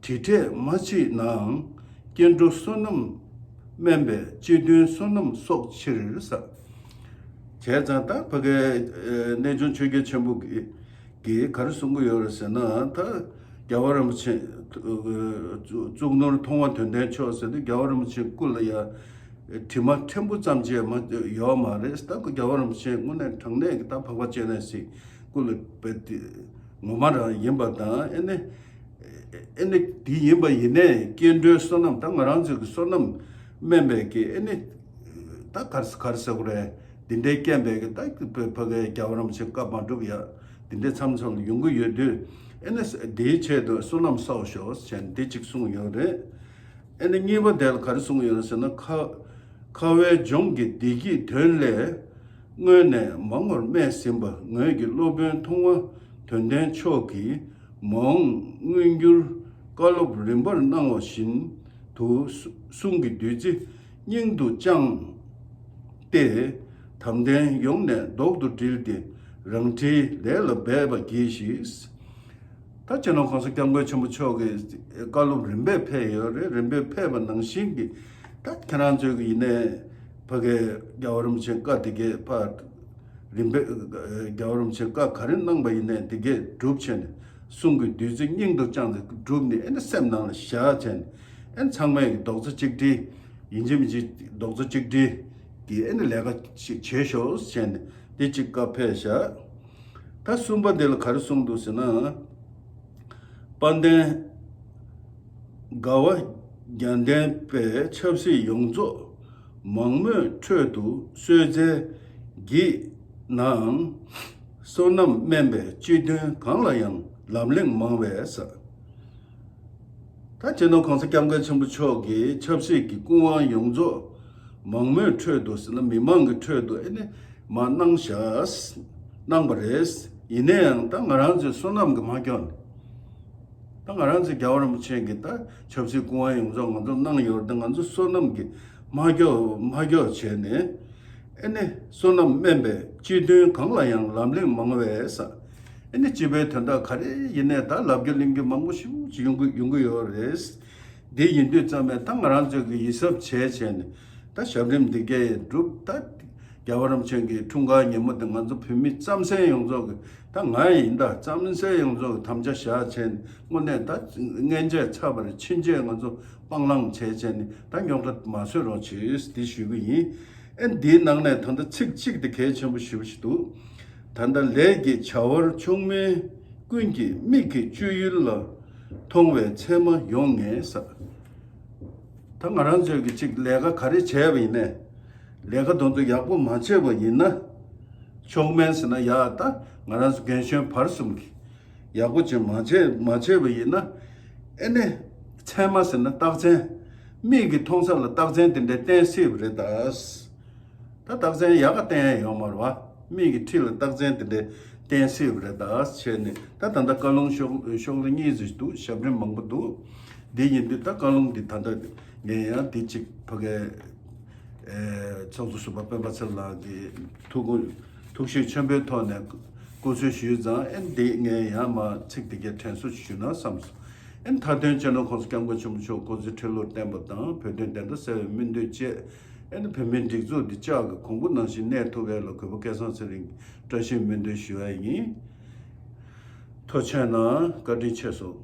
དྲི་བྲལ་མ་མཆིས་ནའང་སྐྱེ་འགྲོ་བསོད་ནམས་དམན་པས་སྤྱི་དོན་བསོད་ནམས་གསོག་ཕྱིར་ཟེར། བྱས་ཙང་ད་ཕ་གའི་གནས་ཆུང་ཆོས་རྒྱལ་ཆེན་པོ་གིས། གིས་ག་རེ་གསུང་གི་ཡོད་རེད་ཟེར་ན། ད་རྒྱལ་བ་རིན་པོ་ཆེ་གཙུག་ནོར་མཐོང་བ་དོན་ལྡན་མཆོག་ཟེར་དུས་རྒྱལ་བ་རིན་པོ་ཆེ་སྐུ་ལ་ཡ་དྲི་མ་ཕྲན་བུ་ཙམ་ཅིག་མ་ཡོད་མ་རེད། ད་ཁོ་རྒྱལ་བ་རིན་པོ་ཆེ་དངོས་གནས་དྲང་གནས་ཀྱི་ད་འཕགས་པ་སྤྱན་རས་གཟིགས་སྐུ་ལ་དཔེ་དེ་ངོ་མ་རང་ཡིན་པ་དང་། ཨེ་ནི་ཨེ་ནི་དེ་ཡིན་པ་ཡིན་ནའི་སྐྱེ་འགྲོའི་བསོད་ནམས་ད་ང་རང་ཚོའི་གི་བསོད་ནམས་དམན་པའི་གི་ཨེ་ནི་ད་ག་རེ་ག་རེ་ཟེར་དགོས་རེད། འདི་འདྲའི་རྐྱེན་པས་ཀྱི་ད་ཕ་གའི་རྒྱལ་བ་རིན་པོ་ཆེ་བཀའ་མ་སྒྲུབ་ཡ་འདི་འདྲའི་མཚམས་མཚམས་ལ་ཡོང་གི་ཡོད་དུས། ཨེ་ནི་འདིའི་ཆེད་དུ་བསོད་ནམས་བསགས་ཤོག་ཟེར་འདི་གཅིག་གསུངས་ཡོད་རེད། ཨེ་ནི་གཉིས་པ་དེ་ལ་ག་རེ་གསུངས་ཡོད་རེད་ཟེར་ན། ཁ་ཁ་བའི་ལྗོངས་ཀྱི་བདེ་སྐྱིད་དོན་ལས་སྔོན་ནས་མང་བར་སྨྲས་ཟིན་པ། ངོས་ཀྱི་སློབ་དཔོན་མཐོང་བ་དོན་ལྡན་མཆོག་གིས་མ་འོངས་མངོན་འགྱུར་བཀའ་སློབ་རིམ་པར་གནང་བ་བཞིན་དུ་གསུང་གི་བདུད་རྩི་སྙིང་དུ་བཅངས་ཏེ། དམ་ལྡན་ཡོངས་ནས་ལྡོག་ཏུ་དྲིལ་ཏེ་རང་འཁྲིའི་ལས་ལ་འབད་པ་གྱིས་ཤིག་ད་སྤྱི་ནོར་༸གོང་ས་༸སྐྱབས་མགོན་ཆེན་པོ་མཆོག་གིས་བཀའ་སློབ་རིམ་པས་ཕེབས་ཡོད་རེད། རིམ་པས་ཕེབས་པ་ནང་བཞིན་གྱི་ད་ཁྱེད་རང་ཚོའི་གི་ཡིན་ནའི་ཕ་གའི་རྒྱལ་བ་རིན་པོ་ཆེ་བཀའ་དེ་གའི་ཕ་རིམ་པས་རྒྱལ་བ་རིན་པོ་ཆེ་བཀའ་ག་རེ་གནང་པ་ཡིན་ནའི་དེ་གའི་སྒྲུབ་བྱས་ནས་གསུང་གི་བདུད་རྩི་སྙིང་དུ་བཅངས་ཏེ་སྒྲུབ་ནས་ཨེ་ནི་སེམས་ནང་ལ་བཞག་བྱས་ནས་ཨེ་ནི་ཚང་མས་གི་རྡོག་རྩ་གཅིག་སྒྲིལ་ཡིན་གཅིག་མིན་གཅིག་རྡོག་རྩ་གཅིག་སྒྲིལ་གྱི་ཨེ་ནི་ལས་ཀ་ཞིག་བྱེད་ཤོག་བྱས་ནས་དེ་གཅིག་བཀའ་ཕེབས་བཞག་ད་གསུམ་པ་འདི་ལ་ག་རེ་གསུངས་འདུག་ཟེར་ན། དཔལ་ལྡན་དགའ་བ་རྒྱལ་ལྡན་པས་ཆབ་སྲིད་ཡོངས་རྫོགས་མང་མོས་ཁྲོད་དུ་གསོལ་སྩལ་བགྱིས་ནའང་བསོད་ནམས་དམན་པས་སྤྱི་དོན་གང་ལ་ཡང་ལམ་ལྷོང་མང་བས་ཟེར། ད་སྤྱི་ནོར་༸གོང་ས་༸སྐྱབས་མགོན་ཆེན་པོ་མཆོག་གིས་ཆབ་སྲིད་ཀྱི་སྐུ་དབང་ཡོངས་རྫོགས་མང་མོས་ཁྲོད་དུ་ཟེར་ན་མི་མང་གི་ཁྲོད་དུ་ཨེ་ནི་མར་གནང་བཞག་གནང་པ་རེད། ཡིན་ན་ཡང་ད་ང་རང་ཚོའི་བསོད་ནམས་ཀྱིས་མ་ཁྱོག་ནས། ད་ང་རང་ཚོའི་རྒྱལ་བ་རིན་པོ་ཆེ་གིས་ད་ཆབ་སྲིད་སྐུ་དབང་ཡོངས་རྫོགས་ང་ཚོར་གནང་ཡོད་རེད། ད་ང་ཚོ་བསོད་ནམས་ཀྱིས་མ་ཁྱོག་མ་ཁྱོག་བྱས་ནས། ཨེ་ནི་བསོད་ནམས་དམན་པས་སྤྱི་དོན་གང་ལ་ཡང་ལམ་ལྷོང་མང་བས་ཟེར། ཨེ་ནི་སྤྱི་པའི་དོན་དག་ག་རེ་ཡིན་ནའི་ད་ལབ་རྒྱུ་གླེང་རྒྱུ་མང་པོ་ཞེ་པོ་ཅིག་ཡོང་གི་ཡོང་གི་ཡོད་རེད། འདི་ཡིན་དུས་ཙམ་པས་ད་ང་རང་ཚོས་ཀྱི་ཡིད་གཟབ་བྱས་བྱས་ནས་ད་ཞབས་རིམ་འདི་གས་སྒྲུབ། ད་རྒྱལ་བ་རིན་པོ་ཆེ་གི་འཁྲུངས་སྐར་ཉིན་མོ་དེ་ང་ཚོ་བོད་མི་རྩམ་ཟན་ཡོངས་རྫོགས་ཀྱི་ད་ང་ཡིན་ད་རྩམ་ཟན་ཡོངས་རྫོགས་ཀྱི་དམ་བཅའ་བཞག་བྱས་ནས་དངོས་གནས་ད་མངོན་ཆེད་ཚར་བ་རེད། ཕྱིན་ཆད་ང་ཚོ་སྤང་བླང་བྱས་བྱས་ནས་ད་རྙོག་དྲ་མ་བཟོས་རོགས་བྱེད་འདི་ཞུ་གི་ཡིན། ཨེ་འདིའི་ནང་ནས་ད་ལྟ་ཚིག་གཅིག་དེ་གལ་ཆེན་པོ་ཞེ་པོ་ཞིག་འདུག་ད་ལྟ་ལས་ཀྱི་བྱ་བར་མཆོག་དམན་ཀུན་གྱི་མིག་གི་སྤྱོད་ཡུལ་ལ་མཐོང་བའི་ཚད་མ་ཡོང་ངེས་ཟེར། ད་ང་རང་ཚོས་ཀྱི་གཅིག་ལས་ཀ་ག་རེ་བྱས་པ་ཡིན་ནའི་ལས་ཀ་དེ་ཚོ་ཡག་པོ་མ་བྱས་པ་ཡིན་ན། མཆོག་དམན་ཟེར་ན་ཡག་ད་ང་རང་ཚོ་རྒན་གཞོན་བར་གསུམ་གྱི་ཡག་པོ་ཅིག་མ་བྱས་མ་བྱས་པ་ཡིན་ན། ཨེ་ནི་ཚད་མ་ཟེར་ན་རྟགས་མཚན། མིག་གིས་མཐོང་ས་ལ་རྟགས་མཚན་དེ་འདྲ་བསྟན་སྲིད་པ་རེད་ད། ད་རྟགས་མཚན་ཡག་ག་བསྟན་ཡ་ཡོད་མ་རེད་བ། མིག་གི་འཁྲིས་ལ་རྟགས་མཚན་དེ་འདྲའི་ བསྟན་སྲིད་རེད་ད་བྱས་ནས། ད་ད་ལྟ་བཀའ་ལུང་ཤོག་ཤོག་ལྷེ་གཉིས་ཙམ་འདུག་ཞབས་རིམ་མང་པོ་འདུག་འདི་ཡིན་དུས་ད་བཀའ་ལུང་འདི་ད་ལྟ་ངས་ཡང་འདི་གཅིག་ཕ་གའི་ཚོགས་གཙོ་ཟུར་པ་སྤེན་པ་ཚེ་རིང་ལགས་ཀྱི་ཐུགས་ཁུར་ཐུགས་ཞིབ་ཆེན་པོའི་ཐོག་ནས་སྐུ་གསོལ་ཞུས་ཙང་། ཨེ་འདི་ངས་ཡང་མ་ཚིག་འདི་གའི་དྲན་གསོ་ཞུས་ན་བསམས་སོང་། ཨེ་མཐའ་དོན་སྤྱི་ནོར་༸གོང་ས་༸སྐྱབས་མགོན་ཆེན་པོ་མཆོག་སྐུ་ཚེ་ཁྲི་ལོར་བརྟན་པ་དང་། བོད་དོན་བདེན་མཐའ་གསལ་བའི་སྨོན་འདུན་བཅས། ཨེ་ནི་བོད་མིའི་སྒྲིག་འཛུགས་འདི་ལྕགས་ཀྱི་གོང་བུ་ནང་བཞིན་གནས་ཐུབ་པ་ལ་གུས་པ་སྐལ་བཟང་ཚེ་རིང་བཀྲ་ཤིས་སྨོན་འདུན་ཞུ་བ་ཡིན། ཐུགས་རྗེ་གནང་། བཀའ་དྲིན་ཆེ་ཞུ།